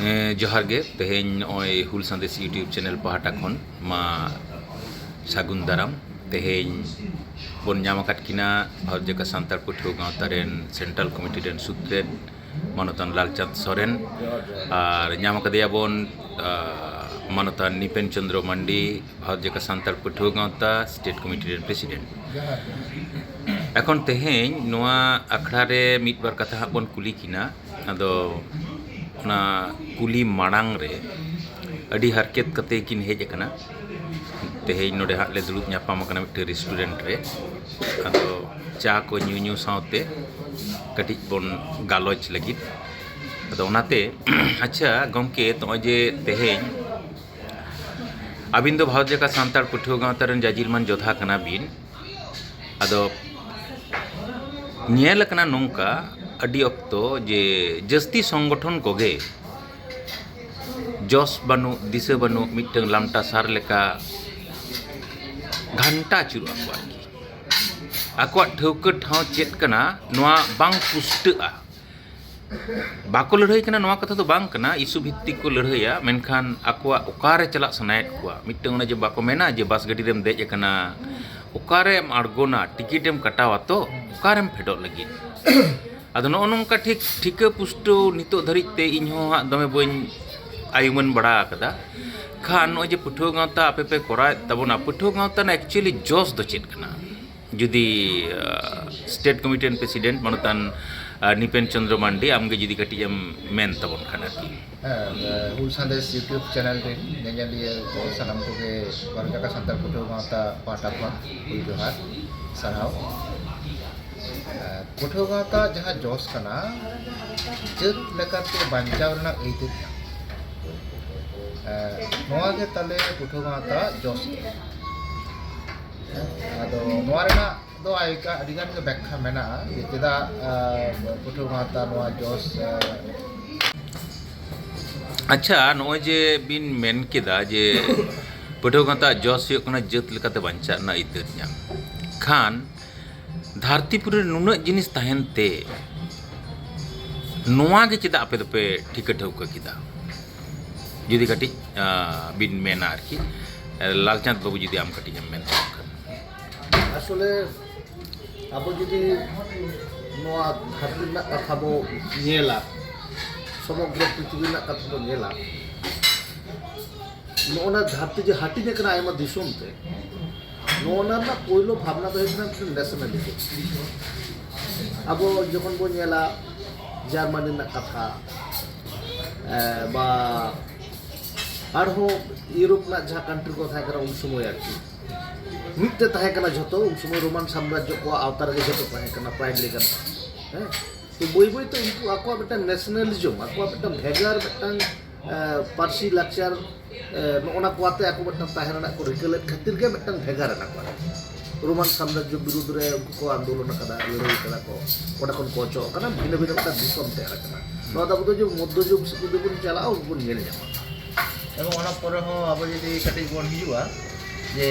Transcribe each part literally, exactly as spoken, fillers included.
ᱦᱮᱸ, ᱡᱚᱦᱟᱨ ᱜᱮ᱾ ᱛᱮᱦᱮᱧ ᱱᱚᱜᱼᱚᱭ ᱦᱩᱞ ᱥᱟᱸᱫᱮᱥ YouTube ᱪᱮᱱᱮᱞ ᱯᱟᱦᱴᱟ ᱠᱷᱚᱱ ᱢᱟ ᱥᱟᱹᱜᱩᱱ ᱫᱟᱨᱟᱢ᱾ ᱛᱮᱦᱮᱧ ᱵᱚᱱ ᱧᱟᱢ ᱟᱠᱟᱫ ᱠᱤᱱᱟ ᱵᱷᱟᱨᱚᱛ ᱡᱟᱠᱟᱛ ᱥᱟᱱᱛᱟᱲ ᱯᱟᱹᱴᱷᱩᱣᱟᱹ ᱜᱟᱶᱛᱟ ᱨᱮᱱ ᱥᱮᱱᱴᱨᱟᱞ ᱠᱚᱢᱤᱴᱤ ᱨᱮᱱ ᱥᱩᱛᱨᱮᱛ ᱢᱟᱱᱚᱛᱟᱱ ᱞᱟᱞᱪᱟᱸᱫᱽ ᱥᱚᱨᱮᱱ, ᱟᱨ ᱧᱟᱢ ᱟᱠᱟᱫᱮᱭᱟ ᱵᱚᱱ, ᱟ, ᱢᱟᱱᱚᱛᱟᱱ ᱱᱤᱯᱮᱱ ᱪᱚᱸᱫᱽᱨᱚ ᱢᱟᱱᱰᱤ, ᱵᱷᱟᱨᱚᱛ ᱡᱟᱠᱟᱛ ᱥᱟᱱᱛᱟᱲ ᱯᱟᱹᱴᱷᱩᱣᱟᱹ ᱜᱟᱶᱛᱟ ᱥᱴᱮᱴ ᱠᱚᱢᱤᱴᱤ ᱨᱮᱱ ᱯᱨᱮᱥᱤᱰᱮᱱᱴ᱾ ᱡᱚᱦᱟᱨ ᱜᱮ᱾ ᱮᱠᱷᱚᱱ ᱛᱮᱦᱮᱧ ᱱᱚᱣᱟ ᱟᱠᱷᱲᱟ ᱨᱮ ᱢᱤᱫ ᱵᱟᱨ ᱠᱟᱛᱷᱟ ᱦᱟᱸᱜ ᱵᱚᱱ ᱠᱩᱞᱤ ᱠᱤᱱᱟ᱾ ᱟᱫᱚ ᱚᱱᱟ ᱠᱩᱞᱤ ᱢᱟᱲᱟᱝ ᱨᱮ ᱟᱹᱰᱤ ᱦᱟᱨᱠᱮᱛ ᱠᱟᱛᱮ ᱠᱤᱱ ᱦᱮᱡ ᱟᱠᱟᱱᱟ᱾ ᱛᱮᱦᱮᱧ ᱱᱚᱰᱮ ᱦᱟᱸᱜ ᱞᱮ ᱫᱩᱲᱩᱵ ᱧᱟᱯᱟᱢ ᱟᱠᱟᱱᱟ ᱢᱤᱫᱴᱮᱱ ᱨᱮᱥᱴᱩᱨᱮᱱᱴ ᱨᱮ᱾ ᱟᱫᱚ ᱪᱟ ᱠᱚ ᱧᱩ ᱧᱩ ᱥᱟᱶᱛᱮ ᱠᱟᱹᱴᱤᱡ ᱵᱚᱱ ᱜᱟᱞᱚᱪ ᱞᱟᱹᱜᱤᱫ᱾ ᱟᱫᱚ ᱚᱱᱟᱛᱮ ᱟᱪᱪᱷᱟ ᱜᱚᱢᱠᱮ, ᱱᱚᱜᱼᱚᱭ ᱡᱮ ᱛᱮᱦᱮᱧ ᱟᱹᱵᱤᱱ ᱫᱚ ᱵᱷᱟᱨᱚᱛ ᱡᱟᱠᱟᱛ ᱥᱟᱱᱛᱟᱲ ᱯᱟᱹᱴᱷᱩᱣᱟᱹ ᱜᱟᱶᱛᱟ ᱨᱮᱱ ᱡᱟᱹᱡᱤᱨ ᱢᱟᱱ ᱡᱚᱫᱷᱟ ᱠᱟᱱᱟ ᱵᱤᱱ᱾ ᱟᱫᱚ ᱧᱮᱞ ᱟᱠᱟᱱᱟ ᱱᱚᱝᱠᱟ ᱟᱹᱰᱤ ᱚᱠᱛᱚ ᱡᱮ ᱡᱟᱹᱥᱛᱤ ᱥᱚᱝᱜᱚᱴᱷᱚᱱ ᱠᱚᱜᱮ ᱡᱚᱥ ᱵᱟᱹᱱᱩᱜ, ᱫᱤᱥᱟᱹ ᱵᱟᱹᱱᱩᱜ, ᱢᱤᱫᱴᱟᱝ ᱞᱟᱢᱴᱟ ᱥᱟᱨ ᱞᱮᱠᱟ ᱜᱷᱟᱱᱴᱟ ᱟᱹᱪᱩᱨᱚᱜᱼᱟ ᱠᱚ ᱟᱨᱠᱤ᱾ ᱟᱠᱚᱣᱟᱜ ᱴᱷᱟᱹᱣᱠᱟᱹ ᱴᱷᱟᱶ ᱪᱮᱫ ᱠᱟᱱᱟ, ᱱᱚᱣᱟ ᱵᱟᱝ ᱯᱩᱥᱴᱟᱹᱜᱼᱟ᱾ ᱵᱟᱠᱚ ᱞᱟᱹᱲᱦᱟᱹᱭ ᱠᱟᱱᱟ, ᱱᱚᱣᱟ ᱠᱟᱛᱷᱟ ᱫᱚ ᱵᱟᱝ ᱠᱟᱱᱟ, ᱤᱥᱩ ᱵᱷᱤᱛᱛᱤᱠ ᱠᱚ ᱞᱟᱹᱲᱦᱟᱹᱭᱟ, ᱢᱮᱱᱠᱷᱟᱱ ᱟᱠᱚᱣᱟᱜ ᱚᱠᱟᱨᱮ ᱪᱟᱞᱟᱜ ᱥᱟᱱᱟᱭᱮᱫ ᱠᱚᱣᱟ, ᱢᱤᱫᱴᱟᱝ ᱚᱱᱮ ᱡᱮ ᱵᱟᱠᱚ ᱢᱮᱱᱟ ᱡᱮ ᱵᱟᱥ ᱜᱟᱹᱰᱤ ᱨᱮᱢ ᱫᱮᱡ ᱟᱠᱟᱱᱟ, ᱚᱠᱟᱨᱮᱢ ᱟᱬᱜᱚᱱᱟ, ᱴᱤᱠᱤᱴ ᱮᱢ ᱠᱟᱴᱟᱣᱟ ᱛᱚ, ᱚᱠᱟᱨᱮᱢ ᱯᱷᱮᱰᱚᱜ ᱞᱟᱹᱜᱤᱫ? ᱟᱫᱚ ᱱᱚᱜᱼᱚ ᱱᱚᱝᱠᱟ ᱴᱷᱤᱠ ᱴᱷᱤᱠᱟᱹ ᱯᱩᱥᱴᱟᱹᱣ ᱱᱤᱛᱚᱜ ᱫᱷᱟᱹᱨᱤᱡ ᱛᱮ ᱤᱧ ᱦᱚᱸ ᱦᱟᱸᱜ ᱫᱚᱢᱮ ᱵᱟᱹᱧ ᱟᱭᱩᱢᱟᱹᱱ ᱵᱟᱲᱟ ᱟᱠᱟᱫᱟ᱾ ᱠᱷᱟᱱ ᱱᱚᱜᱼᱚᱭ ᱡᱮ ᱯᱟᱹᱴᱷᱩᱣᱟᱹ ᱜᱟᱶᱛᱟ ᱟᱯᱮ ᱯᱮ ᱠᱚᱨᱟᱣᱮᱫ ᱛᱟᱵᱚᱱᱟ, ᱯᱟᱹᱴᱷᱩᱣᱟᱹ ᱜᱟᱶᱛᱟ ᱨᱮᱱᱟᱜ actually ᱡᱚᱥ ᱫᱚ ᱪᱮᱫ ᱠᱟᱱᱟ? ᱡᱩᱫᱤ, ᱟ, ᱥᱴᱮᱴ ᱠᱚᱢᱤᱴᱤ ᱨᱮᱱ ᱯᱨᱮᱥᱤᱰᱮᱱᱴ ᱢᱟᱱᱚᱛᱟᱱ, ᱟ, ᱱᱤᱯᱮᱱ ᱪᱚᱸᱫᱽᱨᱚ ᱢᱟᱱᱰᱤ, ᱟᱢᱜᱮ ᱡᱩᱫᱤ ᱠᱟᱹᱴᱤᱡ ᱮᱢ ᱢᱮᱱ ᱛᱟᱵᱚᱱ ᱠᱷᱟᱱ ᱟᱨᱠᱤ᱾ ᱦᱮᱸ, ᱦᱩᱞ ᱥᱟᱸᱫᱮᱥ YouTube ᱪᱮᱱᱮᱞ ᱨᱮᱱ ᱧᱮᱧᱮᱞᱤᱭᱟᱹ ᱠᱚ ᱥᱟᱱᱟᱢ ᱠᱚᱜᱮ ᱵᱷᱟᱨᱚᱛ ᱡᱟᱠᱟᱛ ᱥᱟᱱᱛᱟᱲ ᱯᱟᱹᱴᱷᱩᱣᱟᱹ ᱜᱟᱶᱛᱟ ᱯᱟᱦᱴᱟ ᱠᱷᱚᱱ ᱦᱩᱞ ᱡᱚᱦᱟᱨ, ᱥᱟᱨᱦᱟᱣ᱾ ᱮ, ᱯᱟᱹᱴᱷᱩᱣᱟᱹ ᱜᱟᱶᱛᱟ ᱡᱟᱦᱟᱸ ᱡᱚᱥ ᱠᱟᱱᱟ, ᱡᱟᱹᱛ ᱞᱮᱠᱟᱛᱮ ᱵᱟᱧᱪᱟᱣ ᱨᱮᱱᱟᱜ ᱟᱹᱭᱫᱟᱹᱨ ᱠᱟᱱᱟ᱾ ᱮ, ᱱᱚᱣᱟ ᱜᱮ ᱛᱟᱞᱮ ᱯᱟᱹᱴᱷᱩᱣᱟᱹ ᱜᱟᱶᱛᱟ ᱡᱚᱥ ᱫᱚ᱾ ᱟᱫᱚ ᱱᱚᱣᱟ ᱨᱮᱱᱟᱜ ᱫᱚ ᱟᱭᱠᱟ-, ᱟᱹᱰᱤ ᱜᱟᱱ ᱜᱮ ᱵᱮᱠᱠᱷᱟ ᱢᱮᱱᱟᱜᱼᱟ ᱡᱮ ᱪᱮᱫᱟᱜ, ᱟ, ᱯᱟᱹᱴᱷᱩᱣᱟᱹ ᱜᱟᱶᱛᱟ ᱱᱚᱣᱟ ᱡᱚᱥ, ᱟ, ᱟᱪᱪᱷᱟ, ᱱᱚᱜᱼᱚᱭ ᱡᱮ ᱵᱤᱱ ᱢᱮᱱ ᱠᱮᱫᱟ ᱡᱮ ᱯᱟᱹᱴᱷᱩᱣᱟᱹ ᱜᱟᱶᱛᱟ ᱡᱚᱥ ᱦᱩᱭᱩᱜ ᱠᱟᱱᱟ ᱡᱟᱹᱛ ᱞᱮᱠᱟᱛᱮ ᱵᱟᱧᱪᱟᱜ ᱨᱮᱱᱟᱜ ᱟᱹᱭᱫᱟᱹᱨ ᱧᱟᱢ, ᱠᱷᱟᱱ ᱫᱷᱟᱹᱨᱛᱤᱯᱩᱨᱤ ᱨᱮ ᱱᱩᱱᱟᱹᱜ ᱡᱤᱱᱤᱥ ᱛᱟᱦᱮᱱ ᱛᱮ ᱱᱚᱣᱟ ᱜᱮ ᱪᱮᱫᱟᱜ ᱟᱯᱮ ᱫᱚᱯᱮ ᱴᱷᱤᱠᱟᱹ ᱴᱷᱟᱹᱣᱠᱟᱹ ᱠᱮᱫᱟ? ᱡᱩᱫᱤ ᱠᱟᱹᱴᱤᱡ ᱟᱸ, ᱵᱤᱱ ᱢᱮᱱᱟ ᱟᱨᱠᱤ, ᱞᱟᱞᱪᱟᱸᱫᱽ ᱵᱟᱹᱵᱩ, ᱡᱩᱫᱤ ᱟᱢ ᱠᱟᱹᱴᱤᱡ ᱮᱢ ᱢᱮᱱ ᱛᱟᱵᱚᱱ ᱠᱷᱟᱱ᱾ ᱟᱥᱚᱞᱮ ᱟᱵᱚ ᱡᱩᱫᱤ ᱱᱚᱣᱟ ᱫᱷᱟᱹᱨᱛᱤ ᱨᱮᱱᱟᱜ ᱠᱟᱛᱷᱟ ᱵᱚ ᱧᱮᱞᱟ, ᱥᱚᱢᱚᱜᱨᱚ ᱯᱨᱤᱛᱷᱤᱵᱤ ᱨᱮᱱᱟᱜ ᱠᱟᱛᱷᱟ ᱵᱚ ᱧᱮᱞᱟ, ᱱᱚᱜᱼᱚ ᱱᱟ ᱫᱷᱟᱹᱨᱛᱤ ᱡᱮ ᱦᱟᱹᱴᱤᱧ ᱟᱠᱟᱱᱟ ᱟᱭᱢᱟ ᱫᱤᱥᱚᱢ ᱛᱮ, ᱱᱚᱜᱼᱚ ᱱᱟ ᱨᱮᱱᱟᱜ ᱯᱳᱭᱞᱳ ᱵᱷᱟᱵᱽᱱᱟ ᱫᱚ ᱦᱩᱭᱩᱜ ᱠᱟᱱᱟ ᱢᱤᱫᱴᱮᱱ ᱱᱮᱥᱱᱟᱞᱤᱡᱢ᱾ ᱟᱵᱚ ᱡᱚᱠᱷᱚᱱ ᱵᱚ ᱧᱮᱞᱟ ᱡᱟᱨᱢᱟᱱᱤ ᱨᱮᱱᱟᱜ ᱠᱟᱛᱷᱟ, ᱮ, ᱵᱟ ᱟᱨᱦᱚᱸ ᱤᱭᱩᱨᱳᱯ ᱨᱮᱱᱟᱜ ᱡᱟᱦᱟᱸ ᱠᱟᱱᱴᱨᱤ ᱠᱚ ᱛᱟᱦᱮᱸ ᱠᱟᱱᱟ ᱩᱱ ᱥᱚᱢᱚᱭ ᱟᱨᱠᱤ, ᱢᱤᱫ ᱛᱮ ᱛᱟᱦᱮᱸ ᱠᱟᱱᱟ ᱡᱷᱚᱛᱚ, ᱩᱱ ᱥᱚᱢᱚᱭ ᱨᱳᱢᱟᱱ ᱥᱟᱢᱨᱟᱡᱽᱡᱚ ᱠᱚᱣᱟᱜ ᱟᱣᱛᱟ ᱨᱮᱜᱮ ᱡᱷᱚᱛᱚ ᱛᱟᱦᱮᱸ ᱠᱟᱱᱟ ᱯᱨᱟᱭ ᱞᱟᱹᱭ ᱜᱟᱱᱚᱜᱼᱟ᱾ ᱦᱮᱸ, ᱛᱚ ᱵᱟᱹᱭ ᱵᱟᱹᱭ ᱛᱮ ᱩᱱᱠᱩ ᱟᱠᱚᱣᱟᱜ ᱢᱤᱫᱴᱟᱝ ᱱᱮᱥᱱᱟᱞᱤᱡᱚᱢ, ᱟᱠᱚᱣᱟᱜ ᱢᱤᱫᱴᱟᱝ ᱵᱷᱮᱜᱟᱨ ᱢᱤᱫᱴᱟᱝ, ᱮ, ᱯᱟᱹᱨᱥᱤ, ᱞᱟᱠᱪᱟᱨ, ᱮ, ᱱᱚᱜᱼᱚ ᱱᱟ ᱠᱚ ᱟᱛᱮ ᱟᱠᱚ ᱢᱤᱫᱴᱟᱝ ᱛᱟᱦᱮᱸ ᱨᱮᱱᱟᱜ ᱠᱚ ᱨᱤᱠᱟᱹ ᱞᱮᱫ ᱠᱷᱟᱹᱛᱤᱨ ᱜᱮ ᱢᱤᱫᱴᱟᱝ ᱵᱷᱮᱜᱟᱨ ᱮᱱᱟ ᱠᱚ ᱟᱨᱠᱤ᱾ ᱨᱳᱢᱟᱱ ᱥᱟᱢᱨᱟᱡᱽᱡᱚ ᱵᱤᱨᱩᱫᱽ ᱨᱮ ᱩᱱᱠᱩ ᱠᱚ ᱟᱱᱫᱳᱞᱚᱱ ᱟᱠᱟᱫᱟ, ᱞᱟᱹᱲᱦᱟᱹᱭ ᱟᱠᱟᱫᱟ ᱠᱚ, ᱚᱸᱰᱮ ᱠᱷᱚᱱ ᱠᱚ ᱚᱪᱚᱜ ᱟᱠᱟᱱᱟ, ᱵᱷᱤᱱᱟᱹ ᱵᱷᱤᱱᱟᱹ ᱢᱤᱫᱴᱟᱝ ᱫᱤᱥᱚᱢ ᱛᱮᱭᱟᱨ ᱟᱠᱟᱱᱟ᱾ ᱱᱚᱣᱟ ᱫᱚ ᱟᱵᱚ ᱫᱚ ᱡᱮ ᱢᱚᱫᱽᱫᱷᱚ ᱡᱩᱜᱽ ᱥᱮᱫ ᱡᱩᱫᱤ ᱵᱚᱱ ᱪᱟᱞᱟᱜᱼᱟ, ᱩᱱ ᱵᱚᱱ ᱧᱮᱞ ᱧᱟᱢᱟ᱾ ᱮᱵᱚᱝ ᱚᱱᱟ ᱯᱚᱨᱮ ᱦᱚᱸ ᱟᱵᱚ ᱡᱩᱫᱤ ᱠᱟᱹᱴᱤᱡ ᱵᱚᱱ ᱦᱤᱡᱩᱜᱼᱟ, ᱡᱮ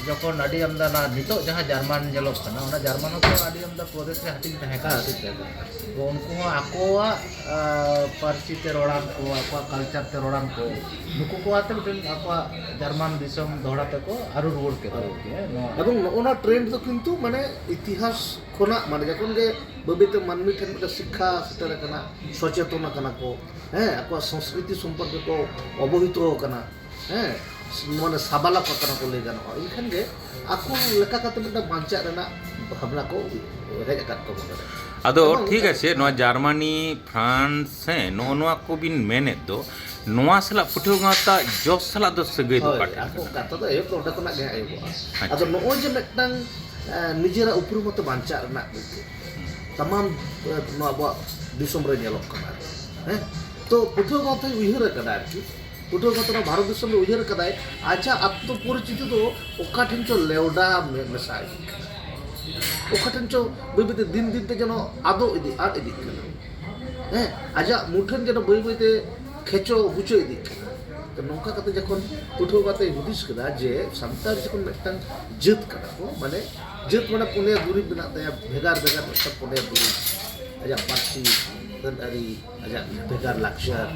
ᱡᱚᱠᱷᱚᱱ ᱟᱹᱰᱤ ᱟᱢᱫᱟ ᱚᱱᱟ ᱱᱤᱛᱚᱜ ᱡᱟᱦᱟᱸ ᱡᱟᱨᱢᱟᱱ ᱧᱮᱞᱚᱜ ᱠᱟᱱᱟ, ᱚᱱᱟ ᱡᱟᱨᱢᱟᱱ ᱦᱚᱸᱛᱚ ᱟᱹᱰᱤ ᱟᱢᱫᱟ ᱯᱨᱚᱫᱮᱥ ᱨᱮ ᱦᱟᱹᱴᱤᱧ ᱛᱟᱦᱮᱸ ᱠᱟᱱᱟ᱾ ᱦᱮᱸ, ᱦᱟᱹᱴᱤᱧ ᱛᱟᱦᱮᱸ ᱠᱟᱱᱟ᱾ ᱛᱚ ᱩᱱᱠᱩ ᱦᱚᱸ ᱟᱠᱚᱣᱟᱜ ᱟᱨ, ᱯᱟᱹᱨᱥᱤ ᱛᱮ ᱨᱚᱲᱟᱱ ᱠᱚ, ᱟᱠᱚᱣᱟᱜ ᱠᱟᱞᱪᱟᱨ ᱛᱮ ᱨᱚᱲᱟᱱ ᱠᱚ, ᱱᱩᱠᱩ ᱠᱚ ᱟᱛᱮ ᱢᱤᱫᱴᱮᱱ ᱟᱠᱚᱣᱟᱜ ᱡᱟᱨᱢᱟᱱ ᱫᱤᱥᱚᱢ ᱫᱚᱦᱲᱟ ᱛᱮᱠᱚ ᱟᱹᱨᱩ ᱨᱩᱣᱟᱹᱲ ᱠᱮᱫᱟ᱾ ᱟᱹᱨᱩ᱾ ᱦᱮᱸ, ᱱᱚᱣᱟ ᱮᱵᱚᱝ ᱱᱚᱜᱼᱚ ᱱᱚᱣᱟ ᱴᱨᱮᱱᱰ ᱫᱚ ᱠᱤᱱᱛᱩ ᱢᱟᱱᱮ ᱤᱛᱤᱦᱟᱥ ᱠᱷᱚᱱᱟᱜ, ᱢᱟᱱᱮ ᱡᱚᱠᱷᱚᱱ ᱜᱮ ᱵᱟᱹᱭ ᱵᱟᱹᱭᱛᱮ ᱢᱟᱹᱱᱢᱤ ᱴᱷᱮᱱ ᱢᱤᱫᱴᱟᱝ ᱥᱤᱠᱠᱷᱟ ᱥᱮᱴᱮᱨ ᱟᱠᱟᱱᱟ, ᱥᱚᱪᱮᱛᱚᱱ ᱟᱠᱟᱱᱟ ᱠᱚ, ᱦᱮᱸ, ᱟᱠᱚᱣᱟᱜ ᱥᱚᱝᱥᱠᱨᱤᱛᱤ ᱥᱚᱢᱯᱚᱨᱠᱮ ᱠᱚ ᱚᱵᱚᱦᱤᱛᱚ ᱟᱠᱟᱱᱟ, ᱦᱮᱸ, ᱢᱟᱱᱮ ᱥᱟᱵᱟᱞᱟ ᱠᱚ ᱠᱟᱱᱟ ᱠᱚ ᱞᱟᱹᱭ ᱜᱟᱱᱚᱜᱼᱟ᱾ ᱮᱱᱠᱷᱟᱱ ᱜᱮ ᱟᱠᱚ ᱞᱮᱠᱟ ᱠᱟᱛᱮ ᱢᱤᱫᱴᱟᱝ ᱵᱟᱧᱪᱟᱜ ᱨᱮᱱᱟᱜ ᱵᱷᱟᱵᱽᱱᱟ ᱠᱚ ᱦᱮᱡ ᱟᱠᱟᱫ ᱠᱚ ᱢᱚᱱᱮᱨᱮ᱾ ᱟᱫᱚ ᱮᱵᱚᱝ ᱴᱷᱤᱠ ᱟᱪᱷᱮ, ᱱᱚᱣᱟ ᱡᱟᱨᱢᱟᱱᱤ, ᱯᱷᱨᱟᱱᱥ, ᱦᱮᱸ, ᱱᱚᱜᱼᱚ ᱱᱚᱣᱟ ᱠᱚᱵᱤᱱ ᱢᱮᱱᱮᱫ ᱫᱚ, ᱱᱚᱣᱟ ᱥᱟᱞᱟᱜ ᱯᱟᱹᱴᱷᱩᱣᱟᱹ ᱜᱟᱶᱛᱟ ᱡᱚᱥ ᱥᱟᱞᱟᱜ ᱫᱚ ᱥᱟᱹᱜᱟᱹᱭ ᱫᱚ ᱦᱳᱭ, ᱚᱠᱟ ᱴᱷᱮᱱ ᱟᱠᱚ ᱠᱟᱱᱟ? ᱠᱟᱛᱷᱟ ᱫᱚ ᱮᱦᱚᱵ ᱫᱚ ᱚᱸᱰᱮ ᱠᱷᱚᱱᱟᱜ ᱜᱮ ᱦᱟᱸᱜ ᱮᱦᱚᱵᱚᱜᱼᱟ᱾ ᱟᱪᱪᱷᱟ᱾ ᱟᱫᱚ ᱱᱚᱜᱼᱚᱭ ᱡᱮ ᱢᱤᱫᱴᱟᱝ ᱮ, ᱱᱤᱡᱮᱨᱟᱜ ᱩᱯᱨᱩᱢ ᱟᱛᱮ ᱵᱟᱧᱪᱟᱜ ᱨᱮᱱᱟᱜ ᱢᱤᱫᱴᱮᱱ ᱛᱟᱢᱟᱢ, ᱮ, ᱱᱚᱣᱟ ᱟᱵᱚᱣᱟᱜ ᱫᱤᱥᱚᱢ ᱨᱮ ᱧᱮᱞᱚᱜ ᱠᱟᱱᱟ ᱟᱨᱠᱤ᱾ ᱦᱮᱸ, ᱛᱚ ᱯᱟᱹᱴᱷᱩᱣᱟᱹ ᱜᱟᱶᱛᱟᱭ ᱩᱭᱦᱟᱹᱨ ᱟᱠᱟᱫᱟ ᱟᱨᱠᱤ, ᱯᱟᱹᱴᱷᱩᱣᱟᱹ ᱜᱟᱶᱛᱟ ᱱᱚᱣᱟ ᱵᱷᱟᱨᱚᱛ ᱫᱤᱥᱚᱢ ᱨᱮ ᱩᱭᱦᱟᱹᱨ ᱟᱠᱟᱫᱟᱭ, ᱟᱡᱟᱜ ᱟᱛᱢᱚ ᱯᱚᱨᱤᱪᱤᱛᱤ ᱫᱚ ᱚᱠᱟ ᱴᱷᱮᱱ ᱪᱚ ᱞᱮᱣᱰᱟ ᱢᱮ- ᱢᱮᱥᱟ ᱤᱫᱤᱜ ᱠᱟᱱᱟ, ᱚᱠᱟ ᱴᱷᱮᱱ ᱪᱚ ᱵᱟᱹᱭ ᱵᱟᱹᱭᱛᱮ ᱫᱤᱱ ᱫᱤᱱ ᱛᱮ ᱡᱮᱱᱚ ᱟᱫᱚ ᱤᱫᱤ, ᱟᱫ ᱤᱫᱤᱜ ᱠᱟᱱᱟ᱾ ᱦᱮᱸ, ᱟᱡᱟᱜ ᱢᱩᱴᱷᱟᱹᱱ ᱡᱮᱱᱚ ᱵᱟᱹᱭ ᱵᱟᱹᱭᱛᱮ ᱠᱷᱮᱪᱚ ᱜᱩᱪᱟᱹ ᱤᱫᱤᱜ ᱠᱟᱱᱟ᱾ ᱛᱚ ᱱᱚᱝᱠᱟ ᱠᱟᱛᱮ ᱡᱚᱠᱷᱚᱱ ᱯᱟᱹᱴᱷᱩᱣᱟᱹ ᱜᱟᱶᱛᱟᱭ ᱦᱩᱫᱤᱥ ᱠᱮᱫᱟ ᱡᱮ ᱥᱟᱱᱛᱟᱲ ᱡᱚᱠᱷᱚᱱ ᱢᱤᱫᱴᱟᱝ ᱡᱟᱹᱛ ᱠᱟᱱᱟ ᱠᱚ, ᱢᱟᱱᱮ ᱡᱟᱹᱛ ᱢᱟᱱᱮ ᱯᱩᱱᱭᱟ ᱫᱩᱨᱤᱵᱽ ᱢᱮᱱᱟᱜ ᱛᱟᱭᱟ, ᱵᱷᱮᱜᱟᱨ ᱵᱷᱮᱜᱟᱨ ᱢᱤᱫᱴᱟᱝ ᱯᱩᱱᱭᱟ ᱫᱩᱨᱤᱵᱽ᱾ ᱟᱡᱟᱜ ᱯᱟᱹᱨᱥᱤ, ᱟᱹᱱ ᱟᱹᱨᱤ, ᱟᱡᱟᱜ ᱵᱷᱮᱜᱟᱨ ᱞᱟᱠᱪᱟᱨ,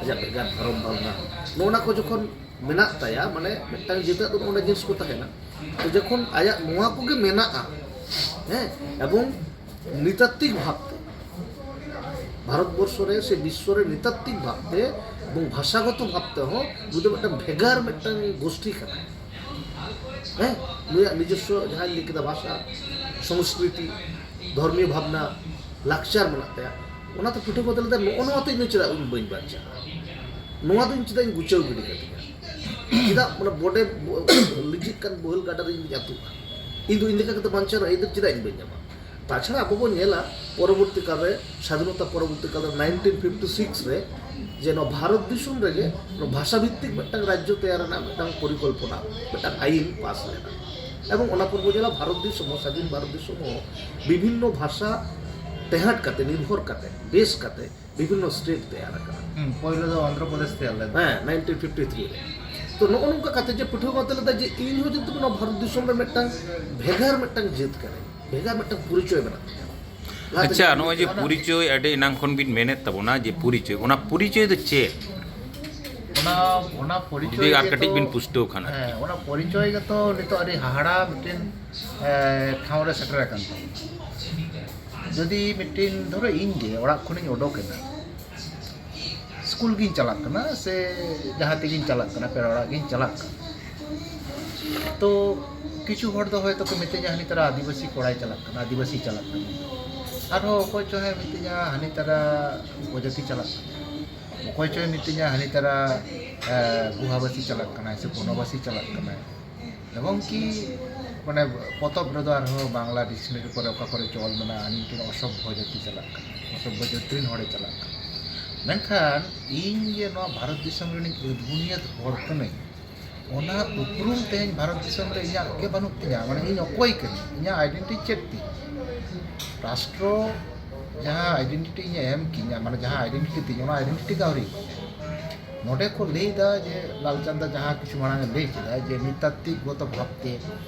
ᱟᱡᱟᱜ ᱵᱷᱮᱜᱟᱨ ᱫᱷᱚᱨᱚᱢ ᱵᱷᱟᱵᱽᱱᱟ, ᱱᱚᱜᱼᱚ ᱱᱟ ᱠᱚ ᱡᱚᱠᱷᱚᱱ ᱢᱮᱱᱟᱜ ᱛᱟᱭᱟ, ᱢᱟᱱᱮ ᱢᱤᱫᱴᱟᱝ ᱡᱟᱹᱛᱟᱜ ᱫᱚ ᱱᱚᱜᱼᱚ ᱱᱟ ᱡᱤᱱᱤᱥ ᱠᱚ ᱛᱟᱦᱮᱱᱟ᱾ ᱛᱚ ᱡᱚᱠᱷᱚᱱ ᱟᱭᱟᱜ ᱱᱚᱣᱟ ᱠᱚᱜᱮ ᱢᱮᱱᱟᱜᱼᱟ, ᱦᱮᱸ, ᱮᱵᱚᱝ ᱱᱤᱛᱟᱛᱛᱤᱠ ᱵᱷᱟᱵᱽᱛᱮ ᱵᱷᱟᱨᱚᱛ ᱵᱚᱨᱥᱚ ᱨᱮ ᱥᱮ ᱵᱤᱥᱥᱚ ᱨᱮ ᱱᱤᱛᱟᱛᱛᱤᱠ ᱵᱷᱟᱵᱽᱛᱮ ᱮᱵᱚᱝ ᱵᱷᱟᱥᱟᱜᱚᱛᱚ ᱵᱷᱟᱵᱽ ᱛᱮᱦᱚᱸ ᱱᱩᱭ ᱫᱚ ᱢᱤᱫᱴᱟᱝ ᱵᱷᱮᱜᱟᱨ ᱢᱤᱫᱴᱟᱝ ᱜᱳᱥᱴᱤ ᱠᱟᱱᱟᱭ᱾ ᱦᱮᱸ, ᱱᱩᱭᱟᱜ ᱱᱤᱡᱚᱥᱥᱚ ᱡᱟᱦᱟᱸᱧ ᱞᱟᱹᱭ ᱠᱮᱫᱟ ᱵᱷᱟᱥᱟ, ᱥᱚᱝᱥᱠᱨᱤᱛᱤ, ᱫᱷᱚᱨᱢᱤᱭᱚ ᱵᱷᱟᱵᱽᱱᱟ, ᱞᱟᱠᱪᱟᱨ ᱢᱮᱱᱟᱜ ᱛᱟᱭᱟ᱾ ᱚᱱᱟᱛᱮ ᱯᱤᱴᱷᱩ ᱠᱚ ᱞᱟᱹᱭᱫᱟ, ᱱᱚᱜᱼᱚ ᱱᱚᱣᱟ ᱛᱮ ᱤᱧ ᱫᱚ ᱪᱮᱫᱟᱜ ᱤᱧ ᱵᱟᱹᱧ ᱵᱟᱧᱪᱟᱜᱼᱟ? ᱱᱚᱣᱟ ᱫᱚ ᱤᱧ ᱪᱮᱫᱟᱜ ᱤᱧ ᱜᱩᱪᱟᱹᱣ ᱜᱤᱰᱤ ᱠᱟᱛᱤᱧᱟ? ᱪᱮᱫᱟᱜ ᱚᱱᱟ ᱵᱚᱰᱮ ᱵᱚ-, ᱞᱤᱸᱡᱤᱜ ᱠᱟᱱ ᱵᱳᱦᱮᱞ ᱜᱟᱰᱟ ᱨᱮ ᱤᱧ ᱟᱹᱛᱩᱜᱼᱟ? ᱤᱧ ᱫᱚ ᱤᱧ ᱞᱮᱠᱟ ᱠᱟᱛᱮ ᱵᱟᱧᱪᱟᱣ ᱨᱮᱱᱟᱜ ᱟᱹᱭᱫᱟᱹᱨ ᱪᱮᱫᱟᱜ ᱤᱧ ᱵᱟᱹᱧ ᱧᱟᱢᱟ? ᱛᱟᱪᱷᱟᱲᱟ ᱟᱵᱚ ᱵᱚᱱ ᱧᱮᱞᱟ, ᱯᱚᱨᱚᱵᱚᱨᱛᱤ ᱠᱟᱞ ᱨᱮ, ᱥᱟᱫᱷᱤᱱᱚᱛᱟ ᱯᱚᱨᱚᱵᱚᱨᱛᱤ ᱠᱟᱞ ᱨᱮ ᱱᱟᱭᱤᱱᱴᱤᱱ ᱯᱷᱤᱯᱴᱤ ᱥᱤᱠᱥ ᱨᱮ, ᱡᱮ ᱱᱚᱣᱟ ᱵᱷᱟᱨᱚᱛ ᱫᱤᱥᱚᱢ ᱨᱮᱜᱮ ᱱᱚᱣᱟ ᱵᱷᱟᱥᱟ ᱵᱷᱤᱛᱛᱤᱠ ᱢᱤᱫᱴᱟᱝ ᱨᱟᱡᱽᱡᱚ ᱛᱮᱭᱟᱨ ᱨᱮᱱᱟᱜ ᱢᱤᱫᱴᱟᱝ ᱯᱚᱨᱤᱠᱚᱞᱯᱚᱱᱟ, ᱢᱤᱫᱴᱟᱝ ᱟᱭᱤᱱ ᱯᱟᱥ ᱞᱮᱱᱟ᱾ ᱮᱵᱚᱝ ᱚᱱᱟ ᱯᱚᱨ ᱵᱚ ᱧᱮᱞᱟ, ᱵᱷᱟᱨᱚᱛ ᱫᱤᱥᱚᱢ ᱦᱚᱸ, ᱥᱟᱫᱷᱤᱱ ᱵᱷᱟᱨᱚᱛ ᱫᱤᱥᱚᱢ ᱦᱚᱸ ᱵᱤᱵᱷᱤᱱᱱᱚ ᱵᱷᱟᱥᱟ ᱴᱮᱦᱟᱴ ᱠᱟᱛᱮ, ᱱᱤᱨᱵᱷᱚᱨ ᱠᱟᱛᱮ, ᱵᱮᱥ ᱠᱟᱛᱮ ᱵᱤᱵᱷᱤᱱᱱᱚ ᱥᱴᱮᱴ ᱛᱮᱭᱟᱨ ᱟᱠᱟᱱᱟ᱾ ᱦᱩᱸ, ᱯᱳᱭᱞᱳ ᱫᱚ ᱚᱱᱫᱷᱨᱚ ᱯᱨᱚᱫᱮᱥ ᱛᱮᱭᱟᱨ ᱞᱮᱱᱟ᱾ ᱦᱮᱸ, ᱱᱟᱭᱤᱱᱴᱤᱱ ᱯᱷᱤᱯᱴᱤ ᱛᱷᱨᱤ ᱨᱮ᱾ ᱛᱚ ᱱᱚᱜᱼᱚ ᱱᱚᱝᱠᱟ ᱠᱟᱛᱮ ᱡᱮ ᱯᱟᱹᱴᱷᱩᱣᱟᱹ ᱜᱟᱶᱛᱟ ᱞᱮᱫᱟ ᱡᱮ ᱤᱧ ᱦᱚᱸ ᱡᱩᱫᱤ ᱱᱚᱣᱟ ᱵᱷᱟᱨᱚᱛ ᱫᱤᱥᱚᱢ ᱨᱮ ᱢᱤᱫᱴᱟᱝ ᱵᱷᱮᱜᱟᱨ ᱢᱤᱫᱴᱟᱝ ᱡᱟᱹᱛ ᱠᱟᱱᱟᱹᱧ, ᱵᱷᱮᱜᱟᱨ ᱢᱤᱫᱴᱟᱝ ᱯᱚᱨᱤᱪᱚᱭ ᱢᱮᱱᱟᱜ ᱛᱤᱧᱟ᱾ ᱞᱟᱦᱟᱛᱮ ᱟᱪᱪᱷᱟ, ᱡᱟᱦᱟᱸ ᱱᱚᱜᱼᱚᱭ ᱡᱮ ᱯᱚᱨᱤᱪᱚᱭ ᱟᱹᱰᱤ ᱮᱱᱟᱝ ᱠᱷᱚᱱ ᱵᱤᱱ ᱢᱮᱱᱮᱫ ᱛᱟᱵᱚᱱᱟ ᱡᱮ ᱯᱚᱨᱤᱪᱚᱭ, ᱚᱱᱟ ᱯᱚᱨᱤᱪᱚᱭ ᱫᱚ ᱪᱮᱫ? ᱚᱱᱟ ᱚᱱᱟ ᱯᱚᱨᱤᱪᱚᱭ ᱡᱩᱫᱤ ᱟᱨ ᱜᱮᱛᱚ- ᱠᱟᱹᱴᱤᱡ ᱵᱤᱱ ᱯᱩᱥᱴᱟᱹᱣ ᱠᱷᱟᱱ ᱟᱨᱠᱤ᱾ ᱦᱮᱸ, ᱚᱱᱟ ᱯᱚᱨᱤᱪᱚᱭ ᱜᱮᱛᱚ ᱱᱤᱛᱚᱜ ᱟᱹᱰᱤ ᱦᱟᱦᱟᱲᱟ ᱢᱤᱫᱴᱮᱱ, ᱮ, ᱴᱷᱟᱶ ᱨᱮ ᱥᱮᱴᱮᱨ ᱟᱠᱟᱱ ᱛᱟᱵᱚᱱᱟ᱾ ᱡᱩᱫᱤ ᱢᱤᱫᱴᱮᱱ, ᱫᱷᱚᱨᱚ, ᱤᱧ ᱜᱮ ᱚᱲᱟᱜ ᱠᱷᱚᱱᱤᱧ ᱚᱰᱚᱠ ᱮᱱᱟ, ᱥᱠᱩᱞ ᱜᱤᱧ ᱪᱟᱞᱟᱜ ᱠᱟᱱᱟ ᱥᱮ ᱡᱟᱦᱟᱸ ᱛᱮᱜᱤᱧ ᱪᱟᱞᱟᱜ ᱠᱟᱱᱟ, ᱯᱮᱲᱟ ᱚᱲᱟᱜ ᱜᱤᱧ ᱪᱟᱞᱟᱜ ᱠᱟᱱᱟ, ᱛᱚ ᱠᱤᱪᱷᱩ ᱦᱚᱲ ᱫᱚ ᱦᱚᱭᱛᱳ ᱠᱚ ᱢᱤᱛᱟᱹᱧᱟ, ᱦᱟᱹᱱᱤ ᱛᱟᱨᱟ ᱟᱹᱫᱤᱵᱟᱹᱥᱤ ᱠᱚᱲᱟᱭ ᱪᱟᱞᱟᱜ ᱠᱟᱱᱟ, ᱟᱹᱫᱤᱵᱟᱹᱥᱤ ᱪᱟᱞᱟᱜ ᱠᱟᱱᱟ᱾ ᱟᱨᱦᱚᱸ ᱚᱠᱚᱭ ᱪᱚ ᱦᱮᱸ ᱢᱤᱛᱟᱹᱧᱟ, ᱦᱟᱹᱱᱤ ᱛᱟᱨᱟ ᱩᱯᱚᱡᱟᱹᱛᱤ ᱪᱟᱞᱟᱜ ᱠᱟᱱᱟ᱾ ᱚᱠᱚᱭ ᱪᱚᱭ ᱢᱤᱛᱟᱹᱧᱟ, ᱦᱟᱹᱱᱤ ᱛᱟᱨᱟ, ᱮ, ᱜᱩᱦᱟᱵᱟᱹᱥᱤ ᱪᱟᱞᱟᱜ ᱠᱟᱱᱟᱭ ᱥᱮ ᱵᱚᱱᱚᱵᱟᱹᱥᱤ ᱪᱟᱞᱟᱜ ᱠᱟᱱᱟᱭ᱾ ᱮᱵᱚᱝ ᱠᱤ ᱢᱟᱱᱮ ᱯᱚᱛᱚᱵ ᱨᱮᱫᱚ ᱟᱨᱦᱚᱸ ᱵᱟᱝᱞᱟ ᱰᱤᱠᱥᱱᱟᱨᱤ ᱠᱚᱨᱮ ᱚᱠᱟ ᱠᱚᱨᱮ ᱪᱚ ᱚᱞ ᱢᱮᱱᱟᱜᱼᱟ, ᱦᱟᱹᱱᱤ ᱢᱤᱫᱴᱮᱱ ᱚᱥᱚᱵᱷᱵᱷᱚ ᱡᱟᱹᱛᱤ ᱪᱟᱞᱟᱜ ᱠᱟᱱᱟ, ᱚᱥᱚᱵᱷᱵᱷᱚ ᱡᱟᱹᱛ ᱨᱮᱱ ᱦᱚᱲᱮ ᱪᱟᱞᱟᱜ ᱠᱟᱱᱟ᱾ ᱢᱮᱱᱠᱷᱟᱱ ᱤᱧ ᱡᱮ ᱱᱚᱣᱟ ᱵᱷᱟᱨᱚᱛ ᱫᱤᱥᱚᱢ ᱨᱤᱱᱤᱡ ᱟᱹᱫ ᱵᱩᱱᱤᱭᱟᱹᱫ ᱦᱚᱲ ᱠᱟᱹᱱᱟᱹᱧ, ᱚᱱᱟ ᱩᱯᱨᱩᱢ ᱛᱮᱦᱮᱧ ᱵᱷᱟᱨᱚᱛ ᱫᱤᱥᱚᱢ ᱨᱮ ᱤᱧᱟᱹᱜ ᱜᱮ ᱵᱟᱹᱱᱩᱜ ᱛᱤᱧᱟ᱾ ᱢᱟᱱᱮ ᱤᱧ ᱚᱠᱚᱭ ᱠᱟᱹᱱᱟᱹᱧ, ᱤᱧᱟᱹᱜ ᱟᱭᱰᱮᱱᱴᱤᱴᱤ ᱪᱮᱫ ᱛᱤᱧ? ᱨᱟᱥᱴᱨᱚ ᱡᱟᱦᱟᱸ ᱟᱭᱰᱮᱱᱴᱤᱴᱤ ᱤᱧᱮ ᱮᱢ ᱠᱤᱧᱟ, ᱢᱟᱱᱮ ᱡᱟᱦᱟᱸ ᱟᱭᱰᱮᱱᱴᱤᱴᱤ ᱛᱤᱧ, ᱚᱱᱟ ᱟᱭᱰᱮᱱᱴᱤᱴᱤ ᱜᱮ ᱟᱹᱣᱨᱤ᱾ ᱱᱚᱰᱮ ᱠᱚ ᱞᱟᱹᱭ ᱮᱫᱟ ᱡᱮ ᱞᱟᱞᱪᱟᱸᱫᱽ ᱫᱟ ᱡᱟᱦᱟᱸ ᱠᱤᱪᱷᱩ ᱢᱟᱲᱟᱝ ᱮ ᱞᱟᱹᱭ ᱠᱮᱫᱟ ᱡᱮ ᱱᱤᱛᱟᱛᱛᱤᱠ ᱜᱚᱛᱚ ᱵᱷᱟᱵᱽᱛᱮ